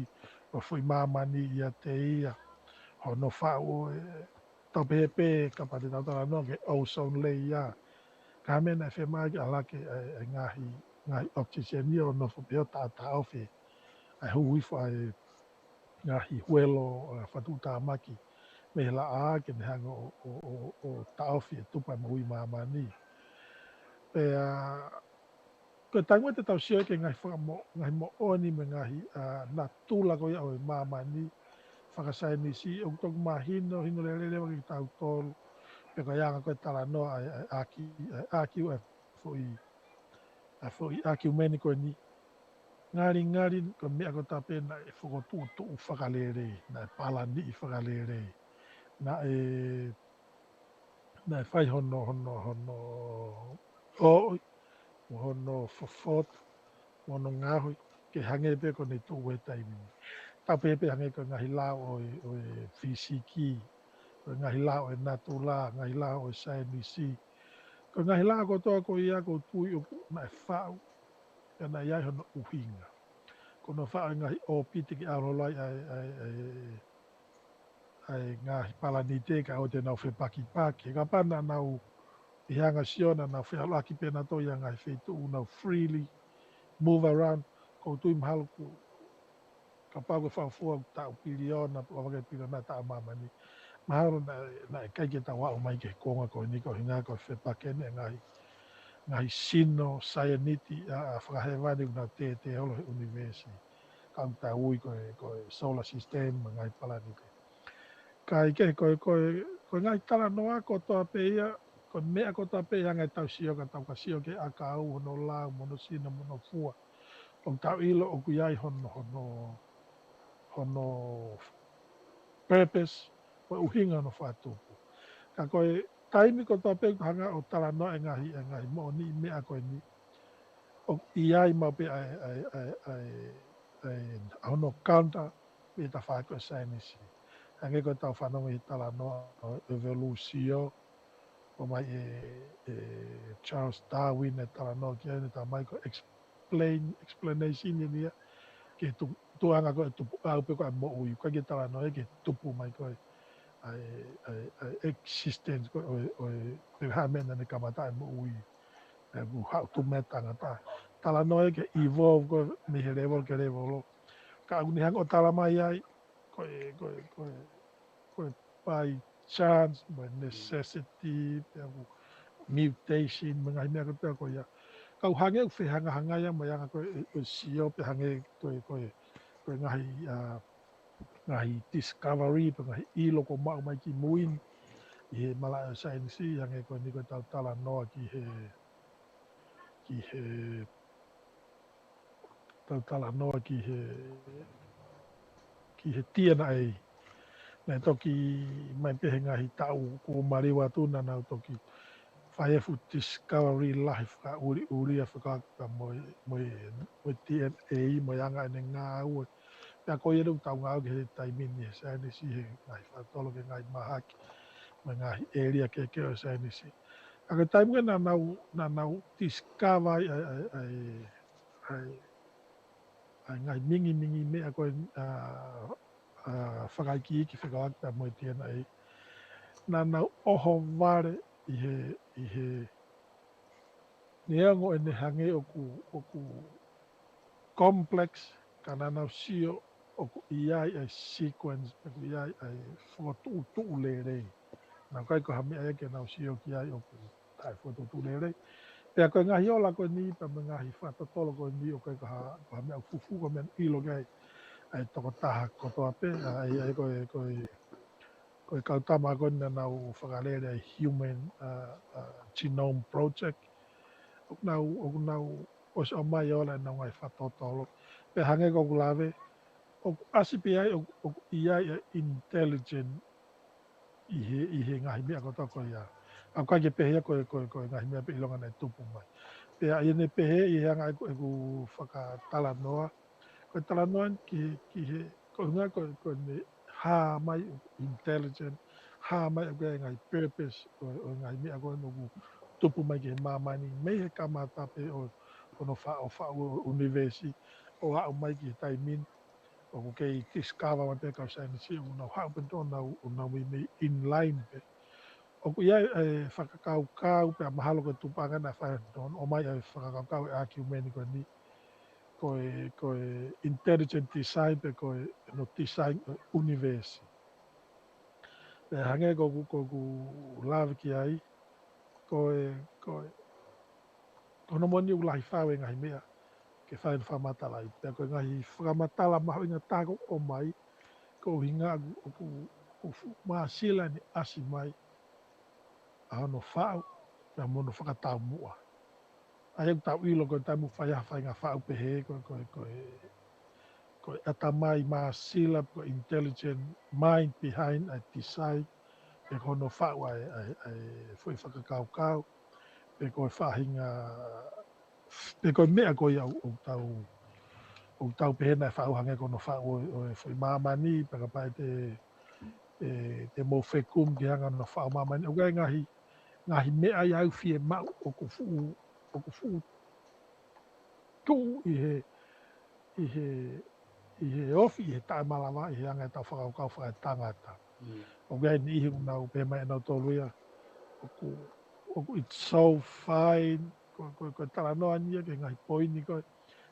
ʻo e foʻi māmani ʻiate ia, hono faʻu ʻo e, tau pehē pē kapau te tau talanoa ki he ozone layer, ko e hā e meʻa naʻe fiemaʻu ke ʻalu hake ʻa e, ʻa e ngaahi, ngaahi oxygen ia ʻo nofo pē ʻo taʻataʻofi ʻa e hū hifo ʻa e ngaahi huelo, ʻa, fakatuʻutāmaki mei he laʻā ke ne hanga ʻo, ʻo, ʻo, ʻo taʻofi e tupu ʻa e moʻui māmani. Pea, ko e taimi ko ē te tau sio ai ki he ngaahi fakamo-, ngaahi moʻoni mo e ngaahi, ʻa, natula ko ia ʻo e māmani, fakasaienisi, ʻoku toki mahino, hino lelei leva kiate kitautolu, pe ko e anga ko ē talanoa ʻa e, ʻa e ʻaki, ʻa e ʻaki ʻa e foʻi, ʻa e foʻi ʻākiumeni ko eni. Ngalingali ko e meʻa kotoa pē naʻe fokotuʻutuʻu fakalelei, naʻe palaniʻi fakalelei, naʻe, naʻe fai hono, hono, hono ʻoʻi, mo hono fofotu, mo hono ngaohi, ke hangē pē ko ʻene tuʻu he taimi ni. Tau pehē pē hangē ko e ngaahi lao ʻo e, ʻo e fīsiki, ko e ngaahi lao ʻo e natula, ngaahi lao ʻo e saienisi. Ko e ngaahi lao kotoa ko ia ʻoku ou tui ʻoku naʻe faʻu, pea naʻe ʻi ai hono ʻuhinga. Ko hono faʻu e ngaahi ʻōpiti ke ʻalu holo ai ʻa e, ʻa e, ʻa e, ʻa e ngaahi palanite kae ʻoua te nau fepakipaki. He kapau naʻa nau ʻi he anga sio naʻa nau feʻaluʻaki pē nautolu ʻi ha ngaahi feituʻu, nau freely move around, ʻoku ou tui mahalo ʻoku, kapau ko e faʻu fua ʻoku taʻu piliona, ʻo aʻu ki he piliona taʻu ʻa māmani. Mahalo naʻe, naʻe ʻikai ke tau aʻu mai ki he konga ko eni ko e ʻuhinga ko e fepakene ngaahi, ngaahi sino saieniti ʻa, ʻa fakahēvani ʻoku nau tētē holo he ʻunivēsi. Ka ʻoku tau ui ko e, ko e solar system, mo e ngaahi palanite. Kae kehe ko e, ko e, ko e ngaahi talanoa kotoa pē ia, Ko e meʻa kotoa pē ʻi he anga ʻetau sio, ka tau ka sio ki he ʻakau, hono lau, mo hono sino, mo hono fua, ʻoku tau ʻilo ʻoku ʻi ai hono, hono, hono purpose, ko e ʻuhinga hono fakatupu. Ka ko e taimi kotoa pē ʻoku hanga ʻo talanoa e ngaahi, e ngaahi moʻoniʻi meʻa ko eni, ʻoku ʻi ai maʻu pē ʻa e, ʻa e, ʻa e, ʻa e, ʻa e, ʻa hono counter pē ʻi he tafaʻaki ʻo e saienisi. Hangē ko ʻetau fanongo ʻi he talanoa ʻo e evolution, ʻomai ʻe, ʻe Charles Darwin e talanoa ki ai, ne talamai ko e explain, explanation eni ia ki he tu-, tuʻunga ko e tupuʻau pe ko e moʻui, ʻikai ke talanoa ia ki he tupu mai ko e, ʻa e, ʻa e, ʻa e existence ko e, ʻo e, ʻo e, pe ko e hā e meʻa naʻa ne kamata e moʻui, ʻe ʻoku haʻu tuʻu mai e tangata. Talanoa ia ki he evolve ko e mei he level ki he level. Ka ʻoku ne hanga ʻo talamai ai, ko e, ko e, ko e, ko e by chance, mo e necessity, pe ʻoku mutation, mo e ngaahi meʻa kotoa ko ia. Ka ʻoku hangē ʻoku fehangahangai ia mo e anga ko e, ʻo e sio pe hangē ko e, ko e, ko e ngaahi, ʻa, ngaahi discovery, pe ngaahi ʻilo kuo maʻu mai ki mui ni ʻi he malaʻe ʻo e saienisi, hangē ko eni ko ʻetau talanoa ki he, ki he tau talanoa ki he, ki he D N A. Naʻe toki mai pē he ngaahi taʻu kuo maliu atu naʻa nau toki fai e fuʻu discovery lahi fakaʻuliʻulia fekauʻaki pea mo e, mo e, mo e D N A, mo e anga ʻene ngāue. Pea ko ia ʻoku tau ngāue ki he taimi ni he saienisi, he ngaahi fakatotolo ki he ngaahi mahaki, mo e ngaahi ʻēlia kehekehe ʻo e saienisi. Ka ko e taimi ko ē naʻa nau, naʻa nau discover ai, ai, ai, ai, ai, ʻa e ngaahi mingimingi meʻa ko e, ʻa, ʻa, fakaikiiki fekauʻaki pea mo e D N A. Naʻa nau ʻohovale ʻi he, ʻi he neongo ʻene hangē ʻoku, ʻoku complex, ka naʻa nau sio ʻoku ʻi ai ʻa e sequence, ʻoku ʻi ai ʻa e fokotuʻutuʻu lelei. Naʻe ʻikai ko ha meʻa ia ke nau sio ki ai ʻoku taʻefokotuʻutuʻu lelei. Pea ko e ngaahi ola ko eni, pea mo e ngaahi fakatotolo ko eni, ʻoku ʻikai ko ha, ko ha meʻa ʻoku fufū, ko e meʻa ʻoku ʻilo ki ai ʻa e tokotaha kotoa pē, ʻa, ʻa, ʻa, ko e, ko e, ko e kau tama ko eni naʻa nau fakalele ʻa e human, ʻa, ʻa, Genome Project. ʻOku nau, ʻoku nau ʻosi ʻomai e ola ʻenau ngaahi fakatotolo. Pea hangē ko ʻeku lave, ʻoku ʻasi pē ai, ʻoku, ʻoku ʻi ai ʻa e intelligent ʻi he, ʻi he ngaahi meʻa kotoa ko ia. ʻOku ʻikai ke pehē ia ko e, ko e, ko e ngaahi meʻa pē ʻilonga naʻe tupu mai. Pea ʻi heʻene pehē ʻi he anga ʻeku, ʻeku fakatalanoa. Ko e talanoa ki he, ki he, ko e ʻuhinga ko e, ko ʻene hā mai ʻoku intelligent, hā mai ʻoku ʻi ai e ngaahi purpose ʻo, ʻo e ngaahi meʻa ko ē ʻoku tupu mai ki he māmani, mei he kamata pē ʻo, ʻo hono fa-, ʻo faʻu ʻo e ʻunivēsi, ʻo aʻu mai ki he taimi ni, ʻoku kei discover mai pē kau saienisi, ʻoku nau haʻu pē ʻo nau, ʻo nau meimei in line pē. ʻOku ʻi ai e fakakaukau, pea mahalo ko e tupuʻanga naʻe fai ʻo nau ʻomai e fakakaukau e ʻākiumeni ko eni, ko e, ko e intelligent design pe ko e, no design ʻo e ʻunivēsi. Pea hangē ko ʻeku, ko ʻeku lave ki ai, ko e, ko e, ko hono moʻoni ʻoku lahi fau e ngaahi meʻa ke fai hono fakamatalaʻi. Pea ko e ngaahi fakamatala mahuʻinga taha ʻoku ʻomai, ko e ʻuhinga ʻoku, ʻoku, ʻoku fuʻu māsila ʻene ʻasi mai ʻa hono faʻu, pea mo hono fakataumuʻa. ʻA ia ʻoku tau ʻilo ko e taimi ʻoku fai ai ha faʻahinga faʻu pehē, ko e, ko e, ko e, ko e ʻatamai māsila, ko e intelligent mind behind ʻa e design, pe ko hono faʻu ʻa e, ʻa e, ʻa e foʻi fakakaukau, pe ko e faʻahinga, pe ko e meʻa ko ia ʻoku, ʻoku tau, ʻoku tau pehē naʻe faʻu hangē ko hono faʻu ʻo, ʻo e foʻi māmani, pea kapau te, ʻe, te mou fekumi ki he anga hono faʻu māmani. ʻOku ʻi ai e ngaahi, ngaahi meʻa ia ʻoku fiemaʻu ʻoku fuʻu, ʻoku fuʻu tuʻu ʻi he, ʻi he, ʻi he ofi, ʻi he taʻemalava, ʻi he anga ʻetau fakakaukau fakaetangata. Mm. ʻOku ʻi ai e niʻihi ʻoku nau pehē mai ʻe nautolu ia, ʻoku, ʻoku it's so fine, ko, ko, ko e talanoa eni ia ki he ngaahi poini ko ē,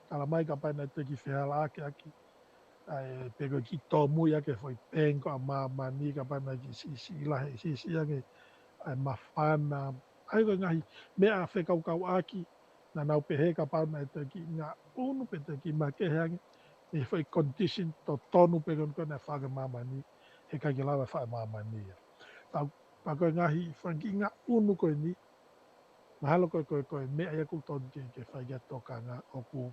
talamai kapau naʻe teʻeki fehalaaki ʻaki, ʻa e, pe ko e kiʻi tōmui ʻaki e foʻi pēngo ʻa māmani, kapau naʻe kiʻi siʻisiʻi lahi, siʻisiʻi ange ʻa e māfana. ʻA ia ko e ngaahi meʻa fekaukauʻaki, naʻa nau pehē kapau naʻe teʻeki ngaʻunu pe teʻeki makehe ange, ʻi he foʻi condition totonu pē ko ē naʻe faʻu ki māmani, heʻikai ke lava faʻu ʻe māmani ia. Tau Pea ko e ngaahi fanga kiʻi ngaʻunu ko eni, mahalo ko e, ko e, ko e meʻa ia ʻoku totonu ke, ke fai ki ai e tokanga ʻoku.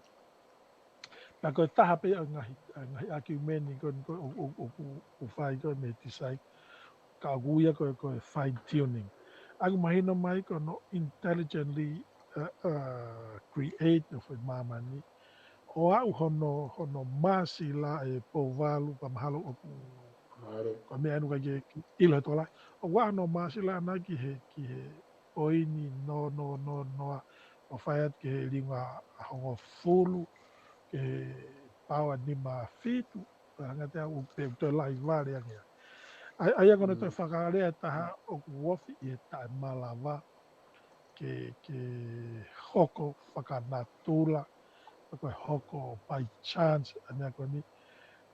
Pea ko e taha pē ia ʻo e ngaahi, ngaahi argument ko eni ko ʻoku, ʻoku, ʻoku, ʻoku fai ko e mei he design. Ka ʻoku ui ia ko e, ko e fine tuning. ʻOku mahino mai ko hono intelligently, uh, uh, create ʻo e foʻi māmani. ʻO aʻu hono, hono māsila ʻe Pouvalu pea mahalo ʻoku. Ko e meʻa ʻoku ʻikai ke ʻilo he tokolahi. ʻOku aʻu hono māsila ʻana ki he, ki he poini noa, noa, noa, noa, ʻo fai atu ki he liunga hongofulu, ki he paoa nima fitu, pea hangē te au pe toe lahi vale ange. ʻA ia, ʻa ia ko hono toe fakalea ʻe taha ʻoku ofi ʻi he taʻemalava, ke, ke hoko fakanatula, ko e hoko by chance, ʻa e meʻa ko eni.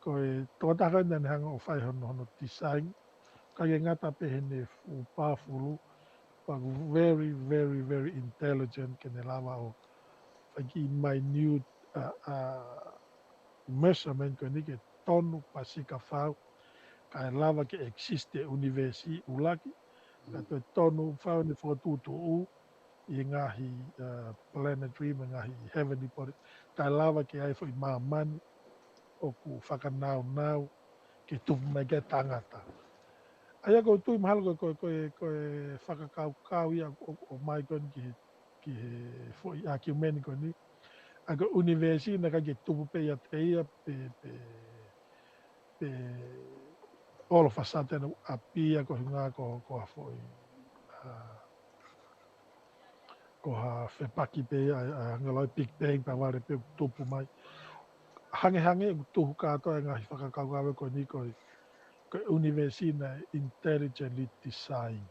Ko e tokotaha ko eni naʻa ne hanga ʻo fai hono, hono design, ʻikai ke ngata pē heʻene fuʻu powerful, but very, very, very intelligent, ke ne lava ʻo fai kiʻi minute, uh, uh, measurement ko eni ke tonu pasi ka fau, kae lava ke exist e universe ʻuluaki, ka toe tonu fau ʻene fokotuʻutuʻu ʻi he ngaahi, uh, planetary mo e ngaahi heavenly body, kae lava ke ʻi ai e foʻi māmani ʻoku fakanaunau ke tupu mai ki ai e tangata. ʻA ia ʻoku ou tui mahalo ko e, ko e, ko e, ko e fakakaukau ia ʻo, ʻo, ʻomai ko eni ki he, ki he foʻi argument ko eni. ʻA ia ko e universe naʻe ʻikai ke tupu pē ʻiate ia pe, pe, pe all of a sudden ʻapi ia ko e ʻuhinga ko, ko ha foʻi, uh, ko ha fepaki pē ia, ʻa e, ʻa e hangē ʻa e Big Bang pea vale pē ʻo tupu mai. Hangehangē ʻoku tuhu kātoa e ngaahi fakakaukau ko eni ko e, ko e universe naʻe intelligently design.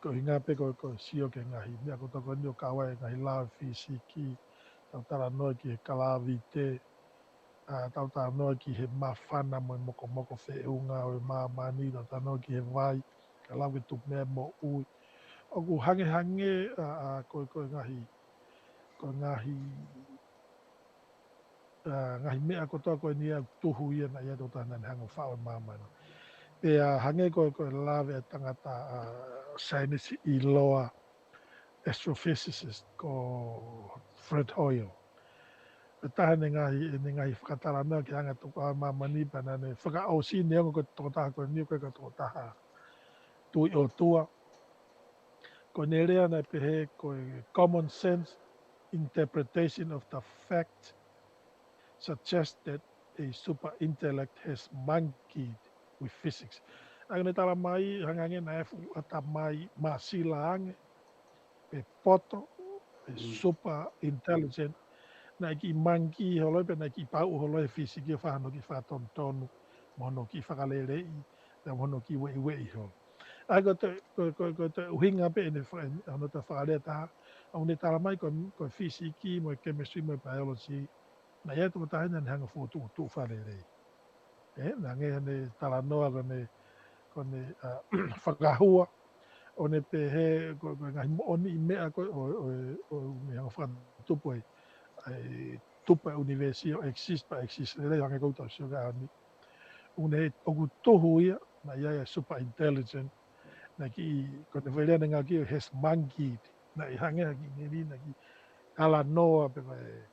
Ko e ʻuhinga pē ko, ko e sio ki he ngaahi meʻa kotoa ko eni ʻoku kau ai e ngaahi lao fīsiki, tau talanoa ki he kalavite, ʻa, tau talanoa ki he māfana mo e mokomoko feʻunga ʻo e māmani, tau talanoa ki he vai, kae lava ke tupu mei ai e moʻui. ʻOku hangehangē, ʻa, ʻa, ko e, ko e ngaahi, ko e ngaahi, ʻa, ngaahi meʻa kotoa ko eni ʻoku tuhu ia naʻe ʻi ai e tokotaha naʻa ne hanga ʻo faʻo e māmani. Pea hangē ko e, ko e lave ʻa e tangata, ʻa, saienisi ʻiloa, astrophysicist ko Fred Hoyle. Ko e taha ʻene ngaahi, ʻene ngaahi fakatalanoa ki he anga e toko ʻa e māmani pea naʻa ne fakaʻosi neongo ko e tokotaha ko eni ʻoku ʻikai ko e tokotaha tui ʻOtua. Ko ʻene lea naʻe pehē ko e common sense interpretation of the fact suggests that a super intellect has monkeyed with physics. ʻA ia naʻe talamai hangehangē naʻe fuʻu ʻatamai māsila ange, pe poto, pe super intelligent, naʻe kiʻi monkey holo ia, pe naʻe kiʻi pauʻu holo ia he fīsiki ʻo fai hano kiʻi fakatonutonu, mo hono kiʻi fakaleleiʻi, pea mo hono kiʻi ueʻiueʻi holo. ʻA ia ko e toe, ko e, ko e, ko e toe ʻuhinga pē ʻene fa-, hono toe fakalea ʻe taha, ʻa ia naʻe talamai ko, ko e fīsiki, mo e chemistry, mo e biology, naʻe ʻi ai e tokotaha naʻa ne hanga ʻo fokotuʻutuʻu fakalelei. ʻE, naʻe hangē haʻane talanoa ko ʻene, ko ʻene, ʻa, fakahua, ʻo ne pehē ko, ko e ngaahi moʻoniʻi meʻa ko ē ʻo, ʻo, ʻo, ʻo ne hanga ʻo fakatupu ai, ʻa e tupu e universe ʻo exist pea exist lelei hangē ko ʻetau sio ki ai ʻaho ni. ʻOku ne, ʻoku tuhu ia, naʻe ʻi ai e super intelligent, naʻe kiʻi, ko ʻene foʻi lea naʻe ngāueʻaki ʻo has monkeyed, naʻe hangē ha kiʻi meʻa naʻe kiʻi talanoa pē ko e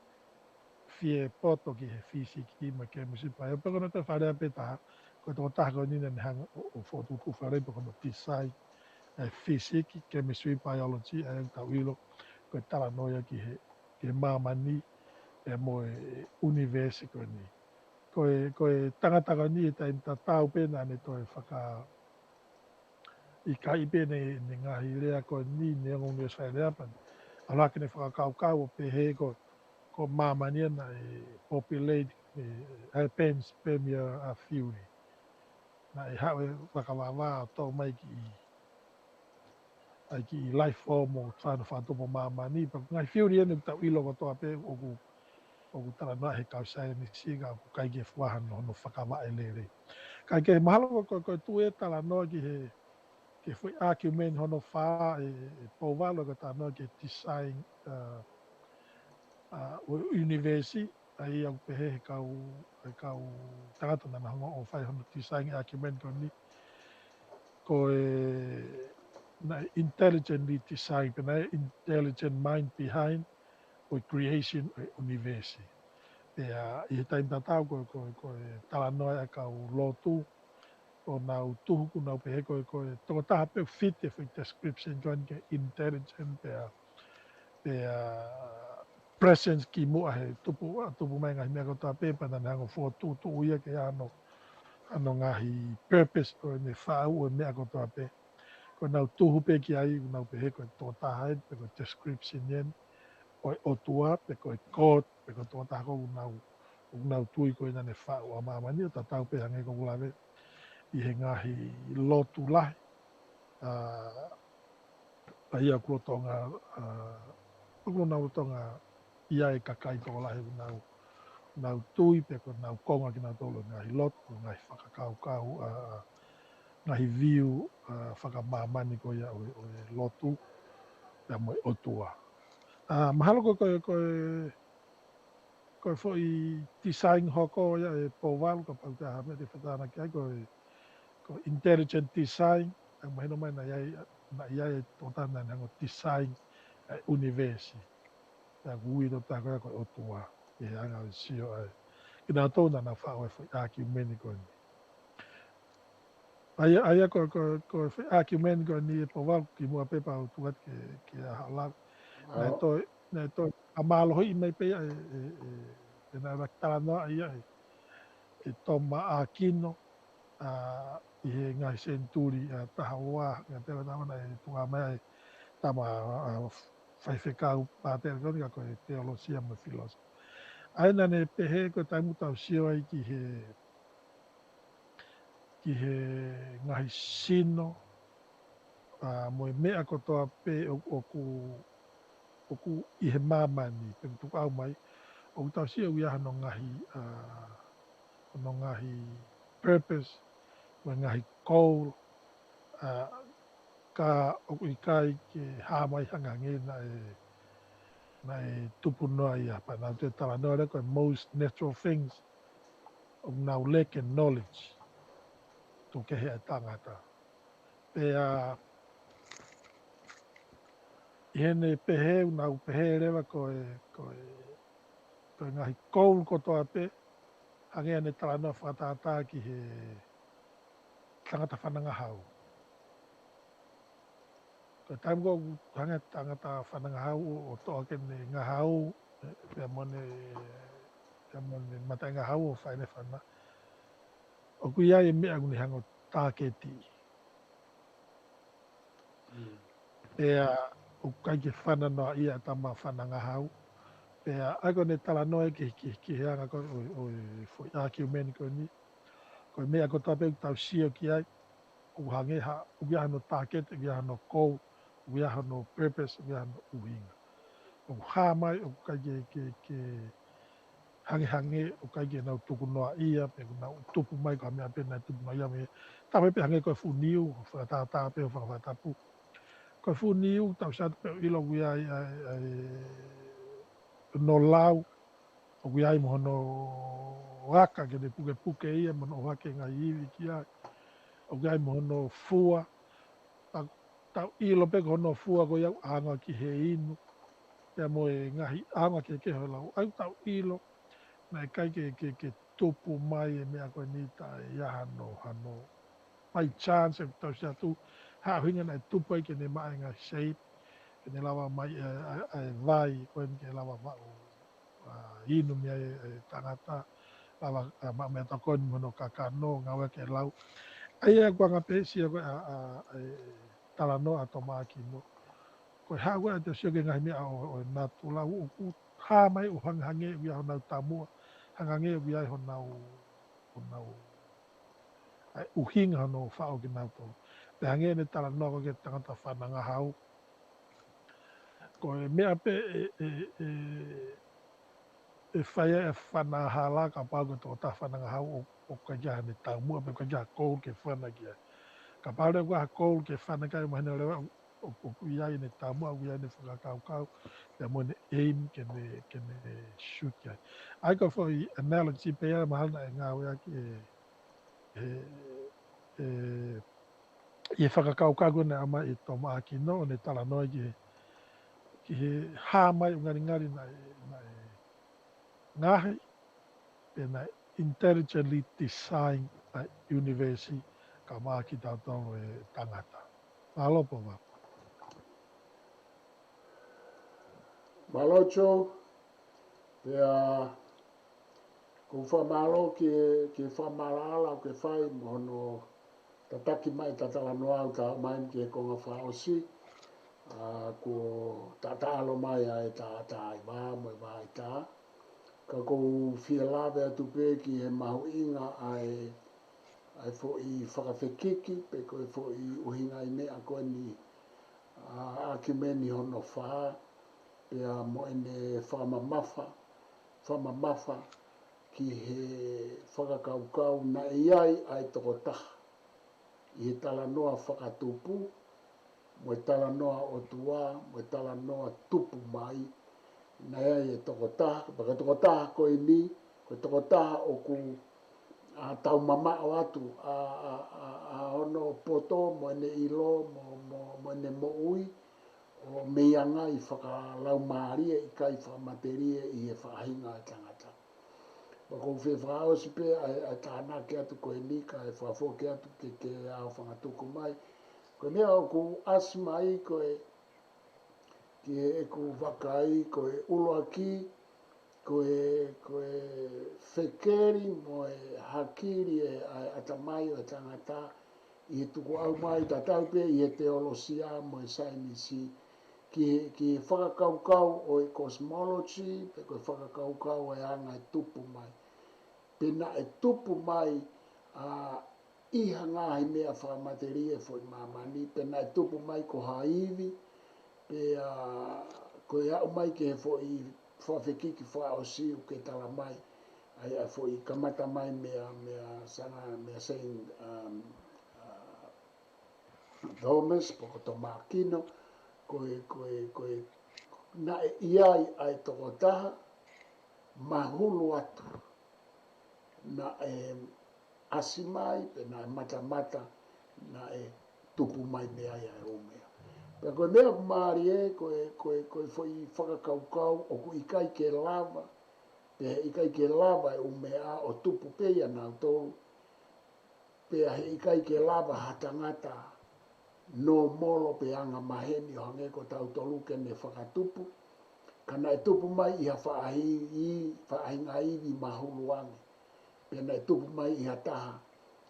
fie poto ki he fīsiki mo e chemistry pea ʻio pē ko hono toe fakalea pē ʻe taha, ko e tokotaha ko eni naʻa ne hanga ʻo, ʻo fokotuʻutuʻu fakalelei pē ko hono design e fīsiki, chemistry, biology, ʻa ia ʻoku tau ʻilo, ko e talanoa ia ki he, ki he māmani, pea mo e universe ko eni. Ko e, ko e tangata ko eni he taimi tatau pē naʻa ne toe faka-, ʻikai pē ʻene, ʻene ngaahi lea ko eni, neongo ʻene ʻosi fai lea pea ne ʻalu hake ʻene fakakaukau ʻo pehē ko, ko māmani ia naʻe populate, ʻe, ʻa e sperm-, spermia, ʻa, theory. Naʻe haʻu e vakavavā ʻo toʻo mai kiʻi, ʻa e kiʻi life form ʻo fai hano fakatupu ʻo māmani, pea ko e ngaahi theory eni ʻoku tau ʻilo kotoa pē ʻoku, ʻoku talanoa he kau saienisi ka ʻoku ʻikai ke fuʻu ʻi ai hano, hano fakavaʻe lelei. Kae kehe mahalo ko, ko, ko e tuʻu e talanoa ki he, ki he foʻi argument hono fā ʻe, ʻe Pouvalu ko e talanoa ki he design, ʻa, ʻa, ʻo e universe, ʻa ia ʻoku pehē he kau, he kau tangata naʻa nau hanga ʻo fai hono design argument ko eni. Ko e, naʻe intelligently design, pe naʻe intelligent mind behind ʻo e creation ʻo e universe. Pea ʻi he taimi tatau ko, ko, ko e talanoa e kau lotu, ʻo nau tuhu ʻoku nau pehē ko, ko e tokotaha pē ʻoku fit e foʻi description ko eni ke intelligent pea, pea presence kimuʻa he tupu, ʻa tupu mai ngaahi meʻa kotoa pē, pea naʻa ne hanga ʻo fokotuʻutuʻu ia ke ʻi ai hano, hano ngaahi purpose ʻo ʻene faʻu ʻo e meʻa kotoa pē. Ko ʻenau tuhu pē ki ai, ʻoku nau pehē ko e tokotaha eni, pe ko e description eni, ʻo e ʻOtua, pe ko e God, pe ko e tokotaha ko ē ʻoku nau, ʻoku nau tui ko ē naʻa ne faʻu ʻa māmani, ʻo tatau pē hangē ko ʻeku lave ʻi he ngaahi lotu lahi. ʻA, ʻa ia ʻoku lolotonga, ʻa, ʻoku nau lolotonga ʻi ai e kakai tokolahi ʻoku nau, nau tui pe ko ʻenau konga kinautolu ʻo e ngaahi lotu, ʻo e ngaahi fakakaukau, ʻa, ʻa, ngaahi view, ʻa, fakamāmani ko ia ʻo e, ʻo e lotu, pea mo e ʻOtua. ʻA, mahalo ko, ko, ko e, ko e foʻi design hoko ia ʻe Pouvalu kapau te ha meʻa te fetana ki ai ko e, ko e intelligent design, ʻa mahino mai naʻe ʻi ai, naʻe ʻi ai e tokotaha naʻa ne hanga ʻo design e universe. Pea ʻoku ui e tokotaha ko ia ko e ʻOtua, ʻi he anga ʻo e sio ʻa e. Kinautolu naʻa nau faʻu e foʻi argument ko eni. ʻA ia, ʻa ia ko, ko, ko e foʻi argument ko eni ʻe Pouvalu kimuʻa pē pea u tuku atu ke, ke ʻalu atu. Naʻe toe, naʻe toe ʻa mālohi mai pē ia ʻe, ʻe, ʻe, ʻe naʻe ʻuluaki talanoa ia ʻe, ʻe Toma ʻAkino, ʻa, ʻi he ngaahi senituli, ʻa, taha ua, ngaahi tela taha ua naʻe tuku mai ai e tama, ʻa, faifekau pātele ko eni ka ko e teolosia mo e filōsofa. ʻA ia naʻa ne pehē ko e taimi ʻoku tau sio ai ki he, ki he ngaahi sino, ʻa, mo e meʻa kotoa pē ʻo-, ʻoku, ʻoku ʻi he māmani, pe ʻoku tukuʻau mai, ʻoku tau sio ʻoku ʻi ai hano ngaahi, ʻa, hano ngaahi purpose, mo e ngaahi goal, ʻa, ka ʻoku ʻikai ke hā mai hangehangē naʻe, naʻe tupu noa ia, pea naʻa nau toe talanoa leva ko e most natural things, ʻoku nau lack e knowledge, tuku kehe ʻa e tangata. Pea, ʻi heʻene pehē, ʻoku nau pehē leva ko e, ko e, ko e ngaahi goal kotoa pē, hangē ʻene talanoa fakatātā ki he tangata fanangahau. Ko e taimi ko ē ʻoku hangē ha tangata fanangahau ʻo, ʻo toʻo hake ʻene ngahau, ʻe, pea mo ʻene, pea mo ʻene mataʻi ngahau ʻo fai ʻene fana. ʻOku ʻi ai e meʻa ʻoku ne hanga ʻo tāketiʻi. Mm. Pea ʻoku ʻikai ke fana noa ia ʻa e tama fanangahau. Pea ʻa ia ko ʻene talanoa ki, ki, ki he anga ko ē ʻo, ʻo e foʻi argument ko eni. Ko e meʻa kotoa pē ʻoku tau sio ki ai, ʻoku hangē ha, ʻoku ʻi ai hano target, ʻoku ʻi ai hano goal, ʻoku ʻi ai hano purpose, ʻoku ʻi ai hano ʻuhinga. ʻOku hā mai, ʻoku ʻikai ke, ke, ke hangehangē, ʻoku ʻikai ke nau tuku noa ia, pe ʻoku nau tupu mai ko ha meʻa pē naʻe tupu noa ia mei. Tapu pē hangē ko e fuʻu niu, fakatātā pē, fakafatapu. Ko e fuʻu niu, tau sio atu pē ʻo ʻilo ʻoku ʻi ai, ʻa e, ʻa e, hono lau, ʻoku ʻi ai mo hono aka ke ne pukepuke ia, mo hono ʻohake ngaahi ivi ki ai. ʻOku ʻi ai mo hono fua, tau, tau ʻilo pē ko hono fua ko ia ʻoku ʻaonga ki he inu, pea mo e ngaahi ʻaonga kehekehe ʻo e lau. ʻA ia ʻoku tau ʻilo, naʻe ʻikai ke, ke, ke tupu mai e meʻa ko eni taʻe ʻi ai hano, hano, by chance, ʻoku tau sio atu, ha ʻuhinga naʻe tupu ai ke ne maʻu e ngaahi shape, ke ne lava mai e, e, e vai, ko eni ke lava maʻu, ʻa, inu mei ai e, e tangata, lava, ʻa, maʻu meʻatokoni mo hono kakano, ngāueʻaki e lau. ʻA ia ʻoku anga pē sio ko ē ʻa, ʻa, e talanoa ʻa Toma ʻAkino. Ko e haʻu ko ē ʻo te sio ki he ngaahi meʻa ʻo, ʻo e natula ʻoku hā mai ʻo hangehangē ʻoku ʻi ai honau taumuʻa, hangehangē ʻoku ʻi ai honau, honau, ʻa e ʻuhinga hono faʻu kinautolu. Pea hangē ʻene talanoa ko ē ki he tangata fanangahau. Ko e meʻa pē ʻe, ʻe, ʻe, ʻe fai ai e fanahala kapau ko e tokotaha fanangahau ʻo, ʻoku ʻikai ke ʻi ai haʻane taumuʻa pe ʻoku ʻikai ke ʻi ai ha goal ke fana ki ai. Kapau leva ʻoku ʻi ai ha goal ke fana ki ai, mahino leva ʻo, ʻoku ʻi ai ʻene taumuʻa, ʻoku ʻi ai ʻene fakakaukau, pea mo ʻene aim ke ne, ke ne shoot ki ai. ʻA ia ko e foʻi analogy pē ia mahalo naʻe ngāueʻaki ʻe, ʻe, ʻe, ʻi he fakakaukau ko ē naʻe ʻomai ʻe Tōmaʻa Kino, ʻo ne talanoa ki he, ki he hā mai ʻo ngalingali naʻe, naʻe ngaohi, pe naʻe intelligently design ʻa e ʻunivēsi kae ʻumaʻā kitautolu e tangata. Mālō Pouvaʻa. Mālō Joe, pea ʻoku ou fakamālō ki he, ki he fakamaʻalaʻala ʻoku ke fai mo hono tataki mai ʻeta talanoa ʻo taʻu mai ki he konga fakaʻosi, ʻa, kuo taʻataʻalo mai ʻa e taʻataʻaivā mo e vā ʻi tā. Ka ʻoku ou fie lave atu pē ki he mahuʻinga ʻa e, ʻa e foʻi fakafekiki, pe ko e foʻi ʻuhinga ʻi meʻa ko eni, ʻa, ʻakimeni hono fā, pea mo ʻene fakamamafa, fakamamafa ki he fakakaukau naʻe ʻi ai ʻa e tokotaha ʻi he talanoa fakatupu, mo e talanoa ʻOtua, mo e talanoa tupu mai, naʻe ʻi ai e tokotaha, pea ko e tokotaha ko eni, ko e tokotaha ʻoku, ʻa, tau mamaʻo atu, ʻa, ʻa, ʻa, ʻa hono poto, mo ʻene ʻilo, mo, mo, mo ʻene moʻui, ʻo mei angai fakalaumālie ʻikai fakamatelie ʻi he faʻahinga ʻo e tangata. Pea ʻoku ou fie fakaʻosi pē ʻa e, ʻa e tānaki atu ko eni kae fakafoki atu ke, ke ʻaofanga tuku mai. Ko e meʻa ʻoku ʻasi mai ko e, ki heʻeku vakai ko e ʻuluaki, ko e, ko e fekeli mo e hakili e, ʻa e ʻatamai ʻo e tangata ʻi he tukuʻau mai tatau pē ʻi he teolosia mo e saienisi, ki he, ki he fakakaukau ʻo e cosmology, pe ko e fakakaukau ʻo e anga e tupu mai. Pe naʻe tupu mai, ʻa, ʻi ha ngaahi meʻa fakamatelie foʻi māmani, pe naʻe tupu mai ko ha ivi, pea ko e aʻu mai ki he foʻi fakafekiki fakaʻosi ʻoku ke tala mai, ʻa e, ʻa e foʻi kamata mai meia, meia Sanga, meia Saint, um, uh, Thomas, pe ko Tōmaʻa Kino, ko e, ko e, ko e, naʻe ʻi ai ʻa e tokotaha mahulu atu, naʻe ʻasi mai, pe naʻe matamata, naʻe tupu mai mei ai ʻa e ʻū meʻa. Pea ko e meʻa ʻoku mālie, ko e, ko e, ko e foʻi fakakaukau ʻoku ʻikai ke lava, pe ʻikai ke lava e ʻū meʻa ʻo tupu pē ʻia nautolu, pea heʻikai ke lava ha tangata nōmolo pe anga maheni ʻo hangē ko tautolu ke ne fakatupu, ka naʻe tupu mai ʻi ha faʻahi-, ʻi faʻahinga ivi mahulu ange, pea naʻe tupu mai ʻi ha taha,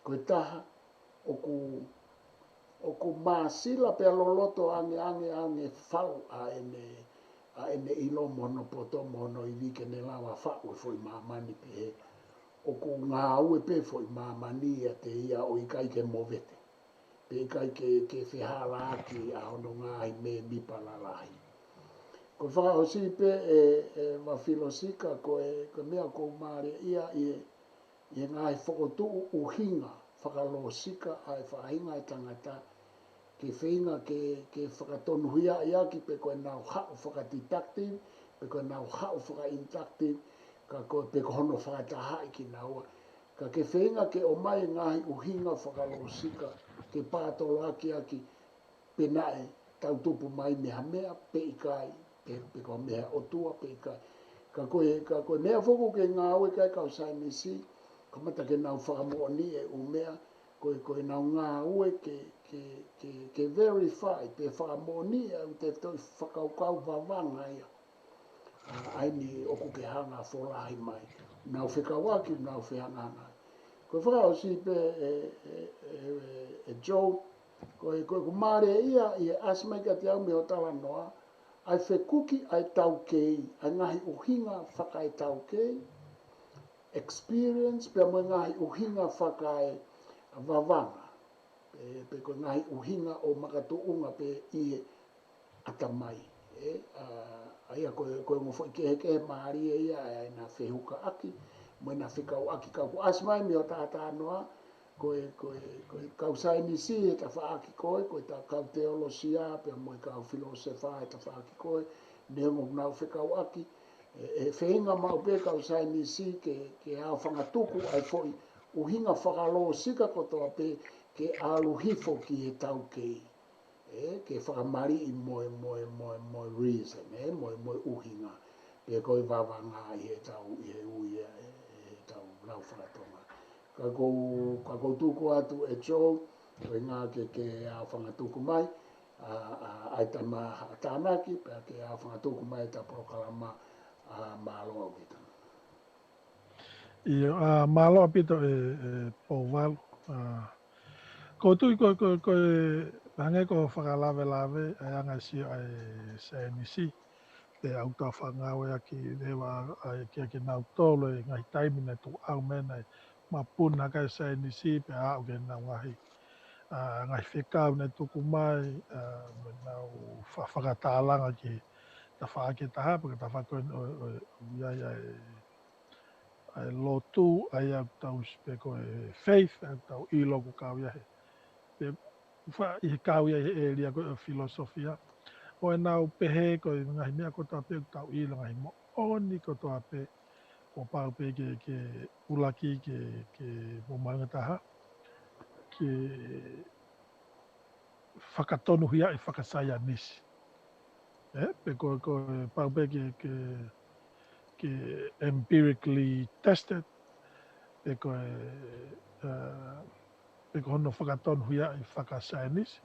ko e taha ʻoku, ʻoku māsila pea loloto ange, ange, ange faʻu ʻa ʻene, ʻa ʻene ʻilo mo hono poto mo hono ivi ke ne lava faʻu e foʻi māmani pehē. ʻOku ngāue pē foʻi māmani ʻiate ia ʻo ʻikai ke movete, pe ʻikai ke, ke fehālaaki ʻa hono ngaahi mēmipa lalahi. Ko e fakaʻosi pē ē, ē Vafilosika, ko e, ko e meʻa ʻoku ou mālieʻia ʻi he, ʻi he ngaahi fokotuʻu ʻuhinga fakalōsika ʻa e faʻahinga ʻo e tangata, ke feinga ke, ke fakatonuhiaʻi ʻaki pe ko ʻenau haʻu fakadeductive, pe ko ʻenau haʻu fakainductive, ka ko e pe ko hono fakatahaʻi kinaua. Ka ke feinga ke ʻomai e ngaahi ʻuhinga fakalōsika ke pātoloaki ʻaki pe naʻe tau tupu mai mei ha meʻa pe ʻikai, pe, pe ko e meʻa ʻOtua pe ʻikai. Ka ko e, ka ko e meʻa foki ʻoku ke ngāue ki ai e kau saienisi, kamata ke nau fakamoʻoniʻi e ʻū meʻa, ko e, ko ʻenau ngāue ke, ke, ke, ke verify, pe fakamoʻoniʻi ʻa e ʻū tefitoʻi fakakaukau vavanga ia. ʻA, ʻa eni ʻoku ke hanga ʻo folahi mai. Nau fekauʻaki, nau fehangahangai. Ko e fakaʻosi pē ē, ē, ē, ē, ē Joe, ko e, ko e, ʻoku mālieʻia ʻi he ʻasi mai kiate au mei hoʻo talanoa, ʻa e fekuki ʻa e taukei, ʻa e ngaahi ʻuhinga fakaetaukei, experience, pea mo e ngaahi ʻuhinga fakaevavanga, pe, pe ko e ngaahi ʻuhinga ʻo makatuʻunga pē ʻi he ʻatamai. Ē, ʻa, ʻa ia ko e, ko e ongo foʻi kehekehe mālie ia ʻa ʻena fehukaʻaki, mo ʻena fekauʻaki ka ʻoku ʻasi mai mei hoʻo talanoa, ko e, ko e, ko e kau saienisi he tafaʻaki ko ē, ko e ta-, kau teolosia, pea mo e kau filōsefa he tafaʻaki ko ē, neongo ʻenau fekauʻaki, ʻe, ʻe feinga maʻu pē kau saienisi ke, ke ʻaofanga tuku ʻa e foʻi ʻuhinga fakalōsika kotoa pē ke ʻalu hifo ki he taukei, ē, ke fakamaliʻi mo e, mo e, mo e, mo e reason, ē, mo e, mo e ʻuhinga, pe ko e vavanga ʻi he tau, ʻi he ui, ē, ʻi he tau lau fakatonga. Ka kou, ka kou tuku atu ʻe Joe, ko e ngā ke, ke ʻaofangatuku mai, ʻa, ʻa, ʻa e tama ha tānaki, pea ke ʻaofangatuku mai ʻeta polokalama, ʻa, mālō ʻaupito. ʻIo, ʻa, mālō ʻaupito ʻe, ʻe Pouvalu. ʻA, kou tui ko, ko, ko e, hangē ko e fakalavelave, ʻa e anga e sio ʻa e saienisi, pe ʻoku tau fakangāueʻaki leva ʻa e kia kinautolu ʻi he ngaahi taimi naʻe tuʻu ʻau mei ai, mapuna ka e saienisi, pe aʻu ki he ngaahi, ʻa, ngaahi fekau naʻe tuku mai, ʻa, mo ʻenau fa-, fakatālanga ki he tafaʻaki ʻe taha, pe ko e tafaʻaki ʻo, ʻo, ʻo, ʻo, ʻa e, ʻa e lotu, ʻa ia ʻoku tau sio pe ko e faith, ʻa ia ʻoku tau ʻilo ʻoku kau ia he. Pe fa-, ʻi he kau ia he ʻēlia ko e filosofia. ʻO ʻenau pehē ko e ngaahi meʻa kotoa pē ʻoku tau ʻilo ngaahi moʻoni kotoa pē. ʻO pau pē ke, ke ʻuluaki ke, ke mo maunga taha. Ke fakatonuhiaʻi fakasaienisi. Ē, pe ko, ko e pau pē ke, ke, ke empirically tested, pe ko e, ʻa, pe ko hono fakatonuhiaʻi fakasaienisi.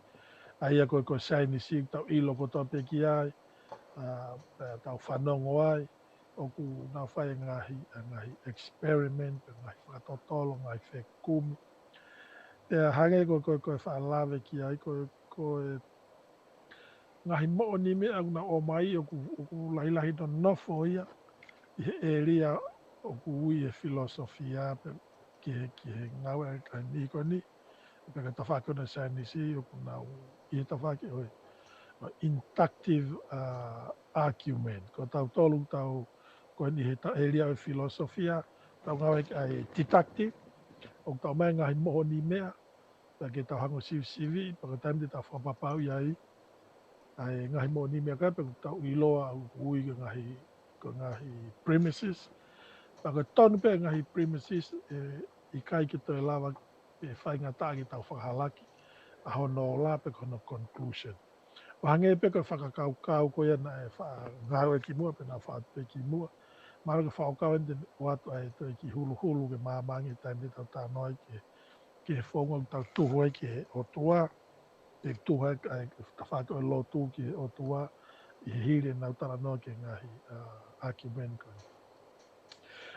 ʻA ia ko, ko e saienisi tau ʻilo kotoa pē ki ai, ʻa, pea tau fanongo ai, ʻoku nau fai e ngaahi, e ngaahi experiment, pe ngaahi fakatotolo, ngaahi fekumi. Pea hangē ko, ko, ko e fakalave ki ai, ko, ko e ngaahi moʻoniʻi meʻa ʻoku nau ʻomai, ʻoku, ʻoku lahilahi nonofo ia ʻi he ʻēlia ʻoku ui e filosofia pe ki he, ki he ngāue ʻa e niʻihi ko eni, pe ko e tafaʻaki ʻo e saienisi ʻoku nau ʻi he tafaʻaki ʻo e, ʻo e inductive, ʻa, argument. Ko tautolu tau, ko eni he ta-, ʻēlia ʻo e filosofia, tau ngāueʻaki ʻa e deductive, ʻoku tau ʻomai ngaahi moʻoniʻi meʻa, pea ke tau hanga ʻo sivisiviʻi, pea ko e taimi te tau fakapapauʻi ai ʻa e ngaahi moʻoniʻi meʻa ko ia pe ʻoku tau ʻiloa ʻoku ui ko e ngaahi, ko e ngaahi premises. Pea ko e tonu pē ngaahi premises, ʻe ʻikai ke toe lava pe faingataʻa ke tau fakahalaki ʻa hono ola pe ko hono conclusion. ʻO hangē pē ko e fakakaukau ko ia naʻe fa-, ngāueʻaki kimuʻa pe naʻa faʻa pē kimuʻa. Mahalo ko e fakakaukau eni te ne ʻoatu ʻa e toe kiʻi huluhulu ke māmani he taimi te tau talanoa ai ki he, ki he founga ʻoku tau tuhu ai ki he ʻOtua, pe tuhu ai ʻa e tafaʻaki ʻo e lotu ki he ʻOtua, ʻi he hili ʻenau talanoa ki he ngaahi, ʻa, argument ko eni.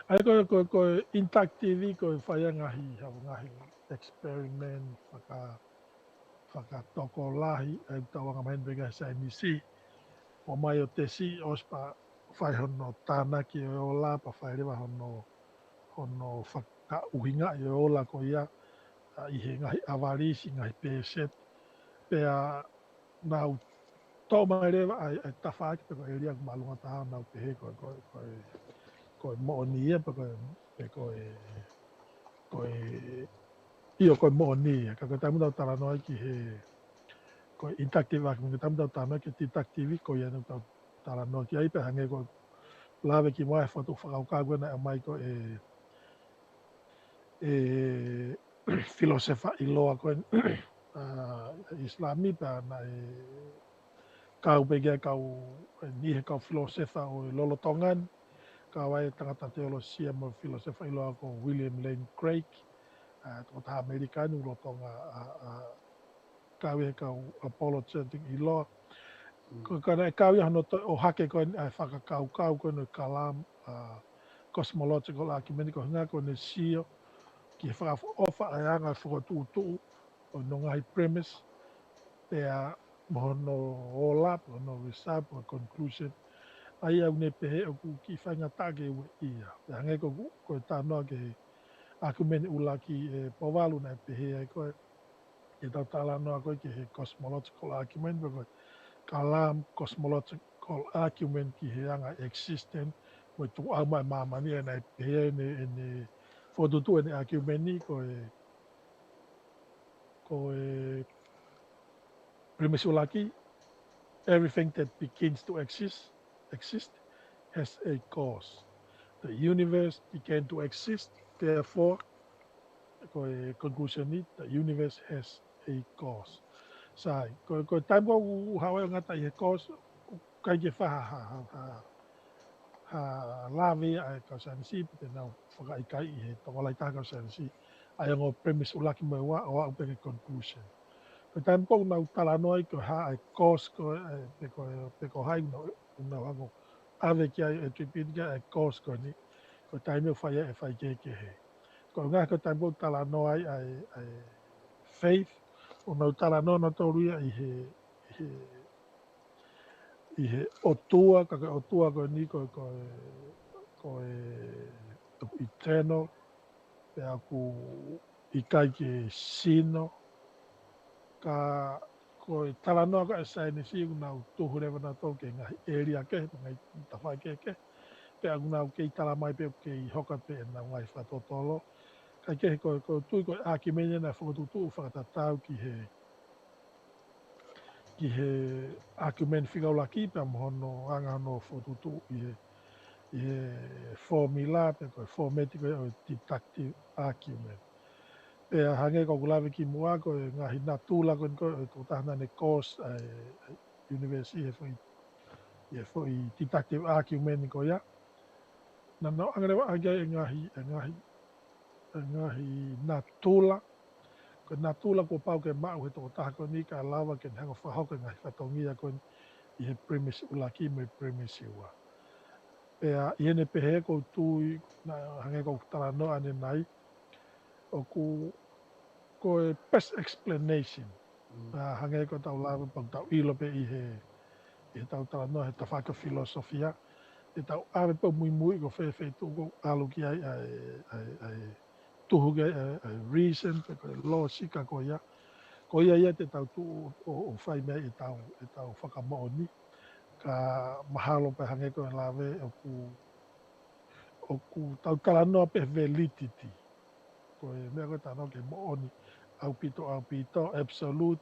ʻA ia ko, ko, ko e inductive, ko e fai ʻa e ngaahi, ha ngaahi experiment, faka-, fakatokolahi, ʻa ia ʻoku tau anga maheni pē ki he saienisi. ʻOmai ʻo tesi, ʻosi pea fai hono tānaki ʻo e ola, pea fai leva hono, hono fakaʻuhingaʻi ʻo e ola ko ia, ʻa, ʻi he ngaahi ʻavalisi, ngaahi pēseti. Pea nau toʻo mai leva ʻa e, ʻa e tafaʻaki pe ko e ʻēlia ʻoku māʻolunga taha ʻo nau pehē ko e, ko e, ko e, ko e moʻoni ia pe ko e, pe ko e, ko e, ʻio ko e moʻoni ia. Ka ko e taimi tau talanoa ai ki he, ko e inductive argument, ko e taimi tau talanoa ki he deductive, ko ia naʻa tau talanoa ki ai pē hangē ko e lave kimuʻa he fotu fakakaukau ko ē naʻe ʻomai ko e, e filosefa ʻiloa ko ē, ʻa, ʻIsilami pea naʻe kau pē ki ai kau, ʻe niʻihi he kau filosefa ʻo e lolotonga ni, kau ai e tangata teolosia mo e filosefa ʻiloa ko William Lane Craig, ʻa, tokotaha ʻAmelika ni ʻoku lolotonga ʻa, ʻa, kau he kau apologetic ʻiloa. Mm. Ko, ko ʻene kau ia hono toe ʻohake ko eni ʻa e fakakaukau ko eni ʻo e Kalam, ʻa, cosmological argument ko e ʻuhinga ko ʻene sio ki he fakaʻofoʻofa ʻa e anga e fokotuʻutuʻu ʻo hono ngaahi premise, pea mo hono ola, mo hono result, mo e conclusion. ʻA ia ʻoku ne pehē ʻoku kiʻi faingataʻa ke ueʻia. Pea hangē ko, ko e talanoa ki he argument ʻuluaki ʻe Pouvalu naʻe pehē ai ko e, ʻetau talanoa ko ē ki he cosmological argument, pe ko e Kalam cosmological argument ki he anga existence, mo e tuʻu ʻau mai ʻa māmani ʻa ia naʻe pehē ʻene, ʻene fokotuʻutuʻu ʻene argument ni ko e, ko e premise ʻuluaki, everything that begins to exist, exist has a cause. The universe began to exist, therefore, ko e conclusion ni, the universe has a cause. Sai, ko, ko e taimi ko ē ʻoku haʻu ai ʻo ngata ʻi he cause, ʻoku ʻikai ke fai ha, ha, ha, ha, ha lave ʻa e kau saienisi, pe te nau fakaʻikaiʻi he tokolahi taha kau saienisi ʻa e ongo premise ʻuluaki mo e ua ʻo aʻu pē ki he conclusion. Ko e taimi ko ē ʻoku nau talanoa ai ko e hā ʻa e cause ko ē, pe ko, pe ko hai ʻoku nau, ʻoku nau hanga ʻo ʻave ki ai, attribute ki ai ʻa e cause ko eni, ko e taimi ʻoku fai ai e faikehekehe. Ko e ngaahi ko e taimi ʻoku talanoa ai ʻa e, ʻa e faith, ʻoku nau talanoa nautolu ia ʻi he, ʻi he, ʻi he ʻOtua, ka ko e ʻOtua ko eni ko, ko e, ko e eternal, pea ʻoku ʻikai ke sino, ka ko e talanoa ko ē ʻa e saienisi ʻoku nau tuhu leva nautolu ki he ngaahi ʻēlia kehe, ngaahi tafaʻaki kehe, pea ʻoku nau kei talamai pē ʻoku kei hoko atu pē ʻenau ngaahi fakatotolo. Kae kehe ko, ko e tui ko e ʻākiumeni ʻena ʻoku fokotuʻutuʻu fakatatau ki he, ki he ʻākiumeni fika ʻuluaki pea mo hono anga hono fokotuʻutuʻu ʻi he, ʻi he formula pe ko e fōmeti ko ē ʻo e deductive argument. Pea hangē ko ʻeku lave kimuʻa ko e ngaahi natula ko eni ko ē ʻo e tokotaha naʻa ne cause ʻa e, ʻa e universe ʻi he foʻi, ʻi he foʻi deductive argument ko ia. Naʻa nau ʻoange leva ʻaki ai e ngaahi, e ngaahi, e ngaahi natula. Ko e natula kuo pau ke maʻu he tokotaha ko eni ka lava ke ne hanga ʻo fakahoko e ngaahi fatongia ko eni ʻi he premise ʻuluaki mo e premise ua. Pea ʻi heʻene pehē ʻoku ou tui, naʻa hangē ko ʻeku talanoa ʻanenai, ʻoku, ko e best explanation. Mm. Naʻa hangē ko ʻetau lave pea ʻoku tau ʻilo pē ʻi he, ʻi heʻetau talanoa he tafaʻaki ʻo e filosofia, te tau ʻave pē ʻo muimui ko fē feituʻu ʻoku ʻalu ki ai ʻa e, ʻa e, ʻa e tuhu ki ai ʻa e, ʻa e reason, pe ko e lōsika ko ia. Ko ia ia te tau tuʻu ʻo, ʻo fai mei ai ʻetau, ʻetau fakamoʻoni. Ka mahalo pē hangē ko e lave ʻoku, ʻoku tau talanoa pē validity. Ko e meʻa ko ē talanoa ki he moʻoni ʻaupito, ʻaupito, absolute.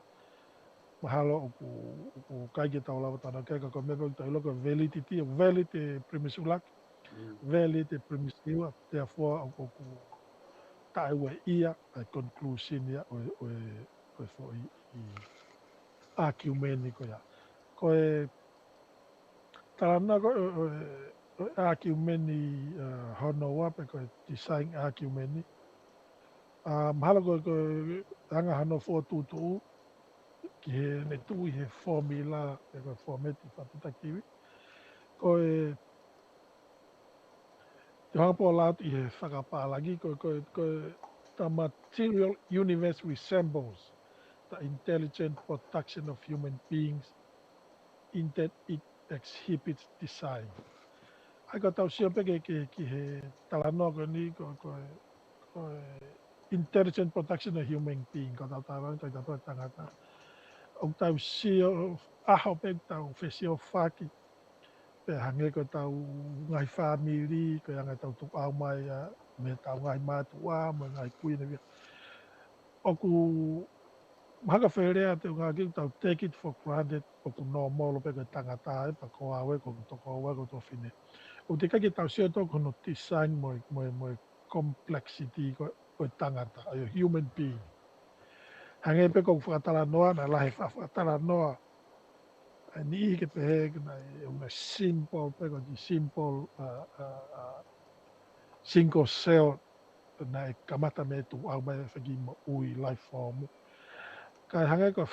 Mahalo ʻoku, ʻoku ʻikai ke tau lava talanoa ki ai, ka ko e meʻa pē ʻoku tau ʻilo ko e validity, ʻoku valid e premise ʻuluaki, mm, valid e premise ua, therefore ʻoku, ʻoku taʻeueʻia ʻa e conclusion ia ʻo e, ʻo e, ʻo e foʻi argument ko ia. Ko e talanoa ko ē ʻo e, ʻo e, ʻo e argument, uh, hono ua pe ko e design argument. Uh, mahalo ko e, ko e anga hono fokotuʻutuʻu ki heʻene tuʻu ʻi he formula pe ko e fōmeti fakadeductive. Ko e, te u hanga pē ʻo lau atu ʻi he fakapālangi, ko e, ko e, ko e, the material universe resembles the intelligent production of human beings in that it exhibits design. ʻA ia ko ʻetau sio pē ki he, ki he, ki he talanoa ko eni ko, ko e, ko e intelligent production of human being, ko ʻetau talanoa, ko ʻetau tangata. ʻOku tau sio ʻaho pē ʻoku tau fesiofaki, pea hangē ko ʻetau ngaahi fāmili, ko e anga ʻetau tukuʻau mai ʻa, mei heʻetau ngaahi mātuʻa, mo e ngaahi kui ne via. ʻOku mahalo ko e lea te u ngāueʻaki ʻoku tau take it for granted, ʻoku normal pē ko e tangata ē, pea ko au ē, ko hoku tokoua ē, ko hoku tuofefine. ʻOku teʻeki ke tau sio atu ki hono design mo e, mo e, mo e complexity ko ē ʻo e tangata, ʻo e human being. Hangē pē ko ʻeku fakatalanoa, naʻe lahi e fa-, fakatalanoa ʻa e niʻihi ke pehē ko e naʻe, ʻoku nau simple pē, ko e simple, uh, uh, uh, single cell, naʻe kamata mei he tukuʻau mai e fanga kiʻi moʻui, life form. Kae hangē ko,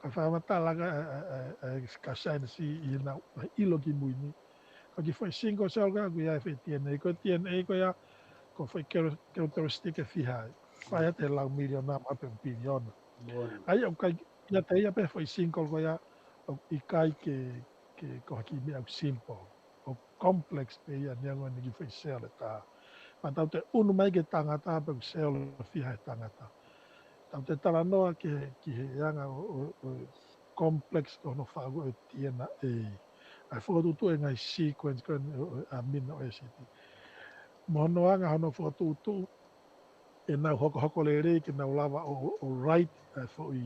ko e fakamatala ko ē ʻa e, ʻa e, ʻa e, ʻa e kau saienisi ʻi heʻenau ʻilo kimui ni, ko e kiʻi foʻi single cell ko ē ʻoku ʻi ai e foʻi D N A, ko e D N A ko ia, ko e foʻi char-, characteristic ʻe fiha ai. Fai atu he lau miliona maʻu pē piliona. Moʻoni. ʻA ia ʻoku ʻikai, ʻiate ia pē foʻi single ko ia, ʻoku ʻikai ke, ke ko ha kiʻi meʻa ʻoku simple. ʻOku complex pē ia neongo ʻene kiʻi foʻi cell ʻe taha. Pea tau toe ʻunu mai ki he tangata pea ʻoku cell ʻe fiha he tangata. Tau toe talanoa ki he, ki he anga ʻo, ʻo, ʻo complex ko hono faʻu ʻo e D N A. ʻA e fokotuʻutuʻu e ngaahi sequence ko ē ʻo, ʻo e amino acid. Mo hono anga hono fokotuʻutuʻu ʻenau hokohoko lelei ke nau lava ʻo, ʻo, ʻo write ʻa e foʻi,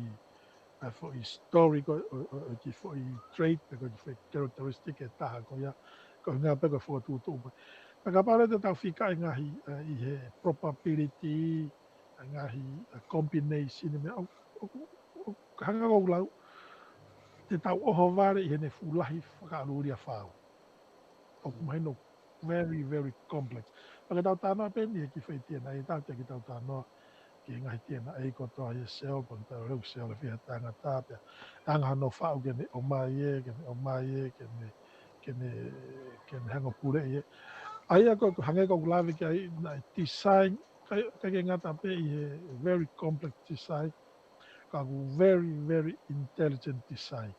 ʻa e foʻi story ko ē ʻo, ʻo, ʻo e kiʻi foʻi trait pe ko e kiʻi foʻi characteristic ʻe taha ko ia, ko e ʻuhinga pē ko e fokotuʻutuʻu pē. Pea kapau leva te tau fika e ngaahi, ʻa, ʻi he probability, ʻa e ngaahi, ʻa e combination ʻa e meʻa ʻoku, ʻoku, ʻoku hanga ʻoku lau, te tau ʻohovale ʻi heʻene fuʻu lahi fakaʻaluʻalu ʻa e fau. ʻOku mahino very, very complex. Pea ke tau talanoa pē eni he kiʻi foʻi D N A, ʻe taha ke tau talanoa ki he ngaahi D N A kotoa ʻi he cell, pea ke tau leu cell ʻe fiha tangata pea. Anga hono faʻu ke ne ʻomai ē, ke ne ʻomai ē, ke ne, ke ne, ke ne hanga ʻo puleʻi ē. ʻA ia ko, ko e hangē ko ʻeku lave ki ai naʻe design, ʻikai, ʻikai ke ngata pē ʻi he very complex design, ka ko e very, very intelligent design.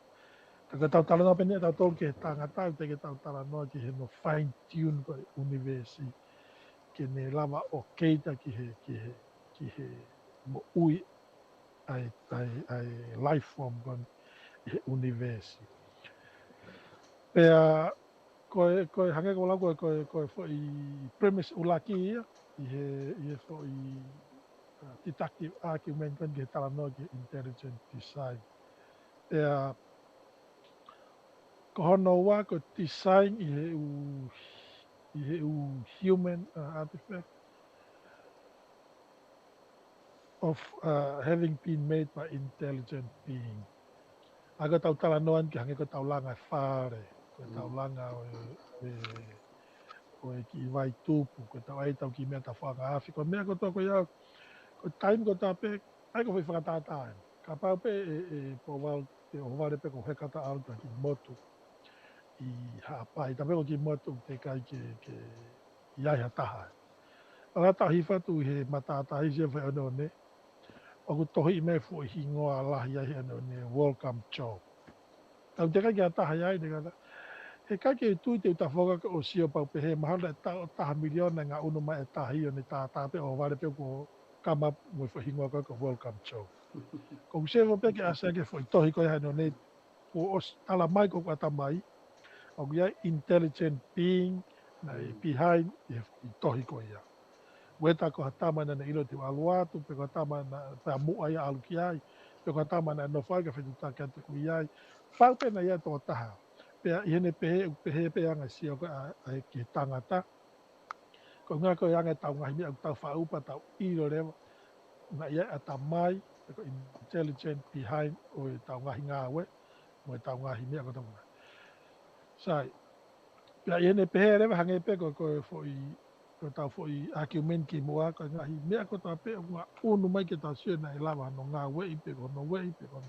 Ka ko ʻetau talanoa pē eni ʻa tautolu ki he tangata, ʻoku teʻeki ke tau talanoa ki hono fine tune ko e ʻunivēsi, ke ne lava ʻo cater ki he, ki he, ki he moʻui ʻa e, ʻa e, ʻa e life form ko eni ʻi he ʻunivēsi. Pea ko e, ko e hangē ko ʻeku lau ko e, ko e, ko e foʻi premise ʻuluaki ia ʻi he, ʻi he foʻi, uh, deductive argument ko eni ki he talanoa ki he intelligent design. Pea ko hono ua ko e design ʻi he ʻū, ʻi he ʻū human, uh, artifact of, uh, having been made by intelligent being. ʻA ia ko ʻetau talanoa eni ki he hangē ko ʻetau langa e fale, ko ʻetau langa ʻo e, ʻo e, ʻo e kiʻi vai tupu, ko ʻetau ʻai ʻetau kiʻi meʻa tafaʻaki afi, ko e meʻa kotoa ko ia, ko e taimi kotoa pē, ʻa ia ko e foʻi fakatātā eni. Kapau pē ʻe, ʻe Pouvalu te ʻohovale pē ko e heka ta ʻalu ki ha kiʻi motu ʻi Haʻapai, tapu pē ko e kiʻi motu teʻeki ai ke, ke ʻi ai ha taha. ʻA ia ta hifatu ʻi he matātahi ʻi he foʻi ʻoneʻone, ʻoku tohiʻi mai e foʻi hingoa lahi ai he ʻoneʻone, Welcome Joe. Ka ʻoku teʻeki ai ke ʻi ai ha taha ia ʻi he ngata. Heʻikai ke tui te u tafoka ke ʻo sio pau pē he mahalo ʻe taha, taha miliona e ngaʻunu mai e tahi ʻo ne tātā pē ʻohovale pē ko e come up mo e foʻi hingoa ko e ko Welcome Joe. Ko ʻeku sio pē ke ʻasi ʻa e foʻi tohi ko ia he ʻoneʻone, kuo ʻosi tala mai ko ʻeku ʻatamai, ʻoku ʻi ai e intelligent being naʻe behind ʻi he foʻi tohi ko ia. Whether ko ha tama naʻa ne ʻilo te u ʻalu atu, pe ko ha tama naʻa, pea muʻa ia ʻalu ki ai, pe ko ha tama naʻe nofo ai kae fetuʻutaki atu ʻoku ʻi ai. Pau pē naʻe ʻi ai e tokotaha. Pea ʻi heʻene pehē, ʻoku pehē pē ʻa e anga e sio ko ia ʻa e, ki he tangata. Ko e ʻuhinga ko e anga ʻetau ngaahi meʻa ʻoku tau faʻu pea tau ʻilo leva naʻe ʻi ai e ʻatamai, pe ko e intelligent behind ʻo ʻetau ngaahi ngāue, mo ʻetau ngaahi meʻa kotoa. Sai, pea ʻi heʻene pehē leva hangē pē ko, ko e foʻi, ko ʻetau foʻi argument kimuʻa, ko e ngaahi meʻa kotoa pē ʻoku ngaʻunu mai ke tau sio naʻe lava hono ngāueʻi, pe ko hono ueʻi, pe ko hono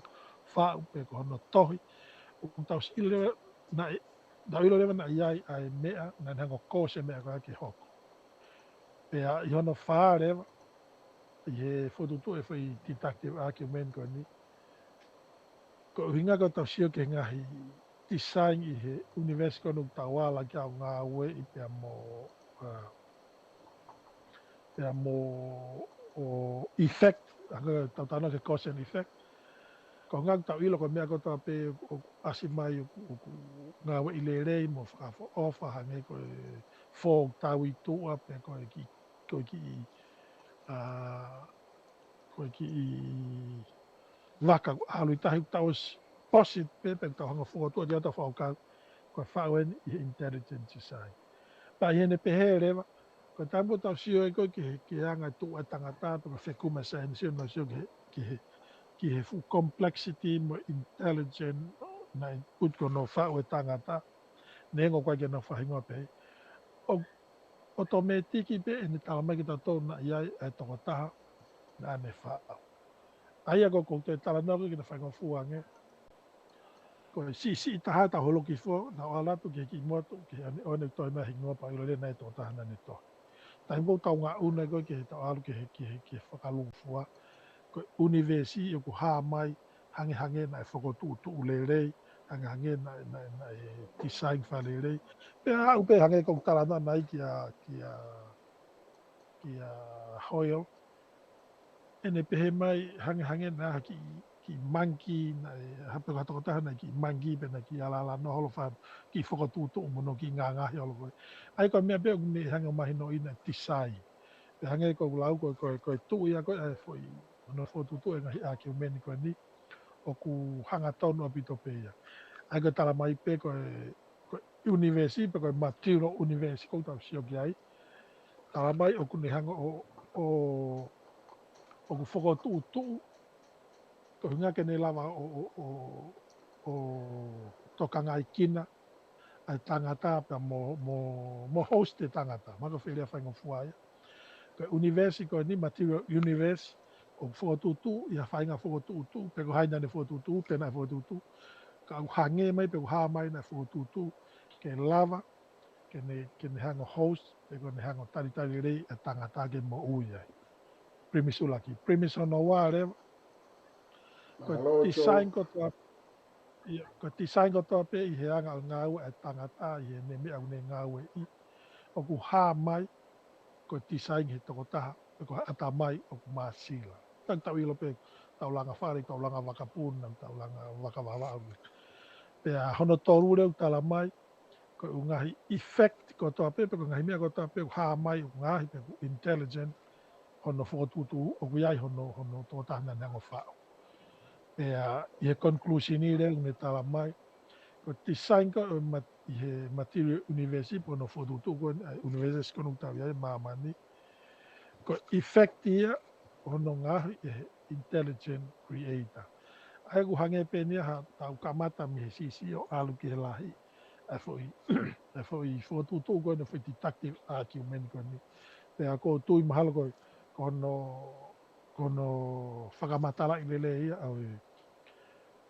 faʻu, pe ko hono tohi. ʻOku tau sio leva naʻe, tau ʻilo leva naʻe ʻi ai ʻa e meʻa, naʻa ne hanga ʻo cause e meʻa ko ia ke hoko. Pea ʻi hono fā leva, ʻi he fokotuʻutuʻu e foʻi deductive argument ko eni, ko e ʻuhinga ko ʻetau sio ki he ngaahi design ʻi he ʻunivēsi ko eni ʻoku tau ala ki ai ʻo ngāueʻi pea mo, uh, pea mo, ʻo effect, ʻa ia ko ʻetau talanoa ki he cause and effect. Ko e ʻuhinga ʻoku tau ʻilo ko e meʻa kotoa pē ʻoku ʻasi mai ʻoku, ʻoku ngāueʻi lelei mo fakaʻofoʻofa, hangē ko e fou tau ʻi tuʻa pe ko e kiʻi, ko e kiʻi, uh, ko e kiʻi vaka ʻoku ʻalu ʻi tahi ʻoku tau ʻosi posit pē, pe ʻoku tau hanga ʻo fokotuʻu atu ʻetau fakakaukau, ko e faʻu eni ʻi he intelligent design. Pea ʻi heʻene pehē leva, ko e taimi ʻoku tau sio ai ko ē ki he, ki he anga e tuʻu e tangata, pe ko e fekumi saienisi ʻo nau sio ki he, ki he, ki he fuʻu complexity mo e intelligent naʻe ʻutu ko hono faʻu e tangata, neongo ʻoku ʻikai ke nau fakahingoa pehē. ʻO ʻotomētiki pē ʻene tala mai kiate kitautolu naʻe ʻi ai e tokotaha naʻa ne faʻu. ʻA ia ko ʻeku toe talanoa ko ē ki heʻene faingofua ange. Ko e siʻisiʻi taha ʻetau holoki fua, naʻa ku ʻalu atu ki he kiʻi motu, ki he ʻoneʻone ʻoku tohi mai e hingoa pea u ʻilo leva naʻe ʻi ai e tokotaha naʻa ne tohi. Taimi ko ē ʻoku tau ngaʻunu ai ko ē ki heʻetau ʻalu ki he, ki he, ki he fakalūkufua, ko e ʻunivēsi ʻoku hā mai, hangehangē naʻe fokotuʻutuʻu lelei, hangehangē naʻe, naʻe, naʻe design fakalelei. Pea aʻu pē hangē ko ʻeku talanoa naʻe kia, kia, kia Hoyle. ʻEne pehē mai hangehangē naʻe ʻi ai ha kiʻi, kiʻi monkey, naʻe, ha pe ko ha tokotaha naʻe kiʻi monkey, pe naʻe kiʻi alala noa holo fai, kiʻi fokotuʻutuʻu mo hono kiʻi ngaohi holo ko ē. ʻA ia ko e meʻa pē ʻoku ne hanga ʻo mahinoʻi naʻe design. Pea hangē ko ʻeku lau ko ē, ko e, ko e tuʻu ia ko ē ʻa e foʻi, hono fokotuʻutuʻu e ngaahi argument ko eni, ʻoku hangatonu ʻaupito pē ia. ʻA ia ko e tala mai pē ko e, ko e ʻunivēsi, pe ko e material ʻunivēsi ʻoku tau sio ki ai. Tala mai ʻoku ne hanga ʻo, ʻo, ʻoku fokotuʻutuʻu, ko e ʻuhinga ke ne lava ʻo, ʻo, ʻo, ʻo tokangaʻi kina ʻa e tangata pea mo, mo, mo host e tangata. Mahalo ko e foʻi lea faingofua ia. Ko e universe ko eni, material universe, ʻoku fokotuʻutuʻu, ʻi ha faʻahinga fokotuʻutuʻu, pe ko hai naʻa ne fokotuʻutuʻu, pe naʻe fokotuʻutuʻu, ka ʻoku hangē mai pe ʻoku hā mai naʻe fokotuʻutuʻu ke lava ke ne, ke ne hanga ʻo host, pe ko ʻene hanga ʻo talitali lelei e tangata ke moʻui ai. Premise ʻuluaki. Premise hono ua leva, ko e Mālō, Joe. Design kotoa, ia, ko e design kotoa pē ʻi he anga ʻo e ngāue e tangata, ʻi heʻene meʻa ʻoku ne ngāueʻi, ʻoku hā mai ko e design he tokotaha, pe ko e ʻatamai ʻoku māsila. Tau, tau ʻilo pē, tau langa fale, tau langa vakapuna, tau langa vakavavaʻu. Pea hono tolu leva ʻoku tala mai, ko e ngaahi effect kotoa pē, pe ko e ngaahi meʻa kotoa pē ʻoku hā mai, ʻoku ngaahi pe ʻoku intelligent, hono fokotuʻutuʻu, ʻoku ʻi ai hono, hono tokotaha naʻa ne hanga ʻo faʻu. Pea ʻi he conclusion ʻi lea ʻoku ne tala mai, ko e design ko e mat-, ʻi he material universe, pe ko hono fokotuʻutuʻu ko eni, ʻa e universe ko eni ʻoku tau ʻi ai, māmani, ko e effect ia hono ngaahi ʻe he intelligent creator. ʻA ia ʻoku hangē pē eni ia ha tau kamata mei he siʻisiʻi ʻo ʻalu ki he lahi. ʻA e foʻi, ʻa e foʻi fokotuʻutuʻu ko eni, foʻi deductive argument ko eni. Pea ʻoku ou tui mahalo ko e, ko hono, ko hono fakamatalaʻi lelei ia ʻa e,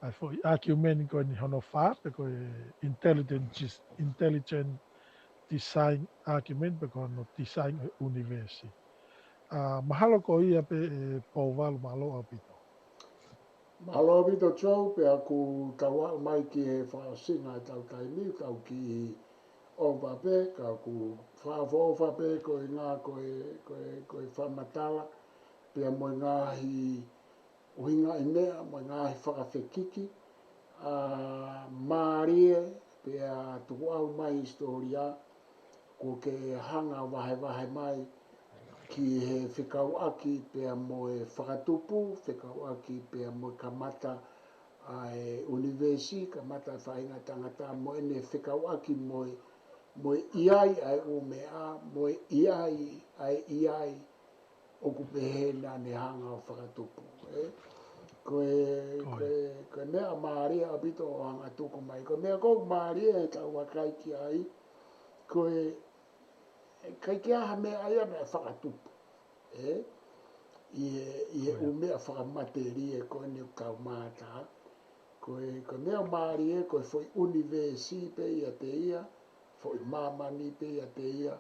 ʻa e foʻi argument ko eni hono fā, pe ko e intelligent, intelligent design argument, pe ko hono design ʻo e universe. ʻA, mahalo ko ia pē ē Pouvalu, mālō ʻaupito. Mālō ʻaupito Joe, pea ʻoku tau aʻu mai ki he fakaʻosinga ʻetau taimi, tau kiʻi ʻova pē, ka ʻoku fakaʻofoʻofa pē ko e ngaahi, ko e, ko e, ko e fakamatala, pea mo e ngaahi ʻuhinga ʻi meʻa, mo e ngaahi fakafekiki, ʻa, mālie, pea tukuʻau mai hisitōlia, ʻoku ke hanga ʻo vahevahe mai ki he fekauʻaki pea mo e fakatupu, fekauʻaki pea mo e kamata ʻa e universe, kamata e faʻahinga tangata mo ʻene fekauʻaki mo e, mo e ʻi ai ʻa e ʻū meʻa, mo e ʻi ai ʻa e ʻi ai ʻoku pehē naʻa ne hanga ʻo fakatupu, ē? Ko e, ko e, ko e meʻa mālie ʻaupito ʻo hanga tuku mai. Ko e meʻa ʻoku mālie ʻetau vakai ki ai, ko e, ʻikai ke ʻi ai ha meʻa ia naʻe fakatupu, ē? ʻI he, ʻi he ʻū meʻa fakamatelie ko eni ʻoku tau mātā. Ko e, ko e meʻa mālie, ko e foʻi universe pē ʻiate ia, foʻi māmani pē ʻiate ia,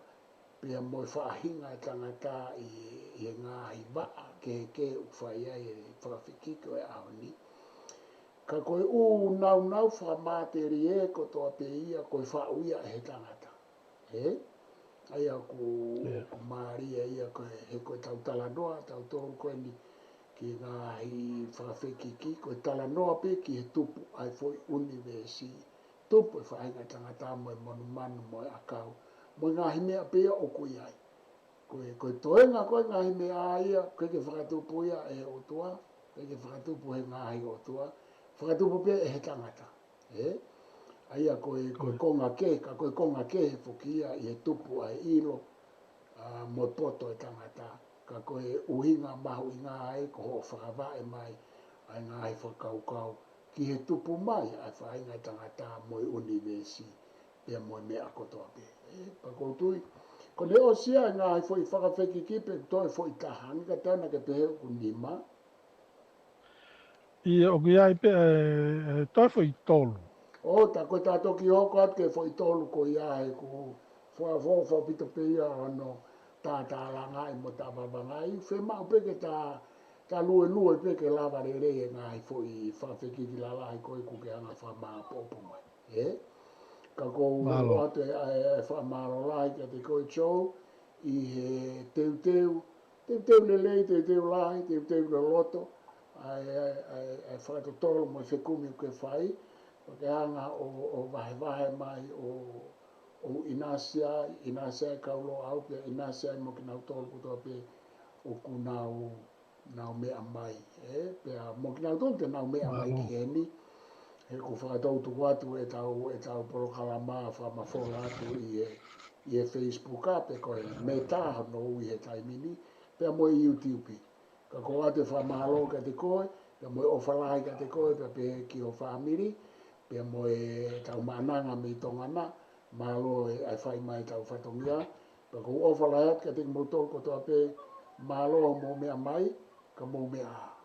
pea mo e faʻahinga e tangata ʻi, ʻi he ngaahi vaʻa kehekehe ʻoku fai ai e fakafekiki ʻo e ʻaho ni. Ka ko e ʻū naunau fakamatelie kotoa pē ia, ko e faʻu ia ʻe he tangata. Ē? ʻA ia ʻoku, ʻoku mālie ia ko e, he ko ʻetau talanoa, tautolu ko eni ki he ngaahi fakafekiki, ko e talanoa pē ki he tupu ʻa e foʻi universe, tupu e faʻahinga tangata mo e monumanu mo e ʻakau, mo e ngaahi meʻa pē ia ʻoku ʻi ai. Ko e, ko e toenga ko e ngaahi meʻa ia, ʻikai ke fakatupu ia ʻe he ʻOtua, ʻikai ke fakatupu he ngaahi ʻotua, fakatupu pē ʻe he tangata. Ē? ʻA ia ko e, ko e konga kehe, ka ko e konga kehe foki ia ʻi he tupu ʻa e ʻilo, ʻa, mo e poto e tangata. Ka ko e ʻuhinga mahuʻinga ai ko hoʻo fakavaʻe mai ʻa e ngaahi fakakaukau ki he tupu mai ʻa e faʻahinga e tangata mo e universe, pea mo e meʻa kotoa pē. Ē, pea ʻoku ou tui, ko ʻene ʻosi ia e ngaahi foʻi fakafekiki pea toe foʻi taha, ʻikai ke tau na ke pehē ʻoku nima, ʻIo, ʻoku ʻi ai pē, ē, ē, toe foʻi tolu. ʻO, tā ko e tā toki hoko atu ki he foʻi tolu ko ia he ʻoku fakaʻofoʻofa ʻaupito pē ia hono tātālangaʻi mo tāvavangaʻi. Fiemaʻu pē ke tā, tā luelue pē ke lava lelei e ngaahi foʻi fakafekiki lalahi ko ē ʻoku ke hanga fakamāʻopoʻopo mai. Ē? Ka ʻoku ou ʻoatu e, e, e fakamālō lahi kiate koe Joe, ʻi he teuteu, teuteu lelei, teuteu lahi, teuteu loloto, ʻa e, ʻa e, ʻa e, ʻa e fakatotolo mo e fekumi ʻoku ke fai, ʻo ke hanga ʻo, ʻo vahevahe mai, ʻo, ʻo ʻinasi ai, ʻinasi ai kau Loʻau, pea ʻinasi ai mo kinautolu kotoa pē ʻoku nau, nau meʻa mai, ē, pea mo kinautolu te nau meʻa mai ki heni, he ʻoku fakatau tuku atu ʻetau, ʻetau polokalama fakamafola atu ʻi he, ʻi he Facebook ʻa pe ko e Meta hono ui he taimi ni, pea mo e YouTube. Ka ko ʻeku fakamālō kiate koe, pea mo e ʻofa lahi kiate koe, pea pehē ki ho fāmili, pea mo e tau maʻananga mei Tonga na, mālō e ʻai fai mai tau fatongia, pea ʻoku ou ʻofa lahi atu kiate kimoutolu kotoa pē, mālō hoʻomou meʻa mai, ka mou meʻa ā.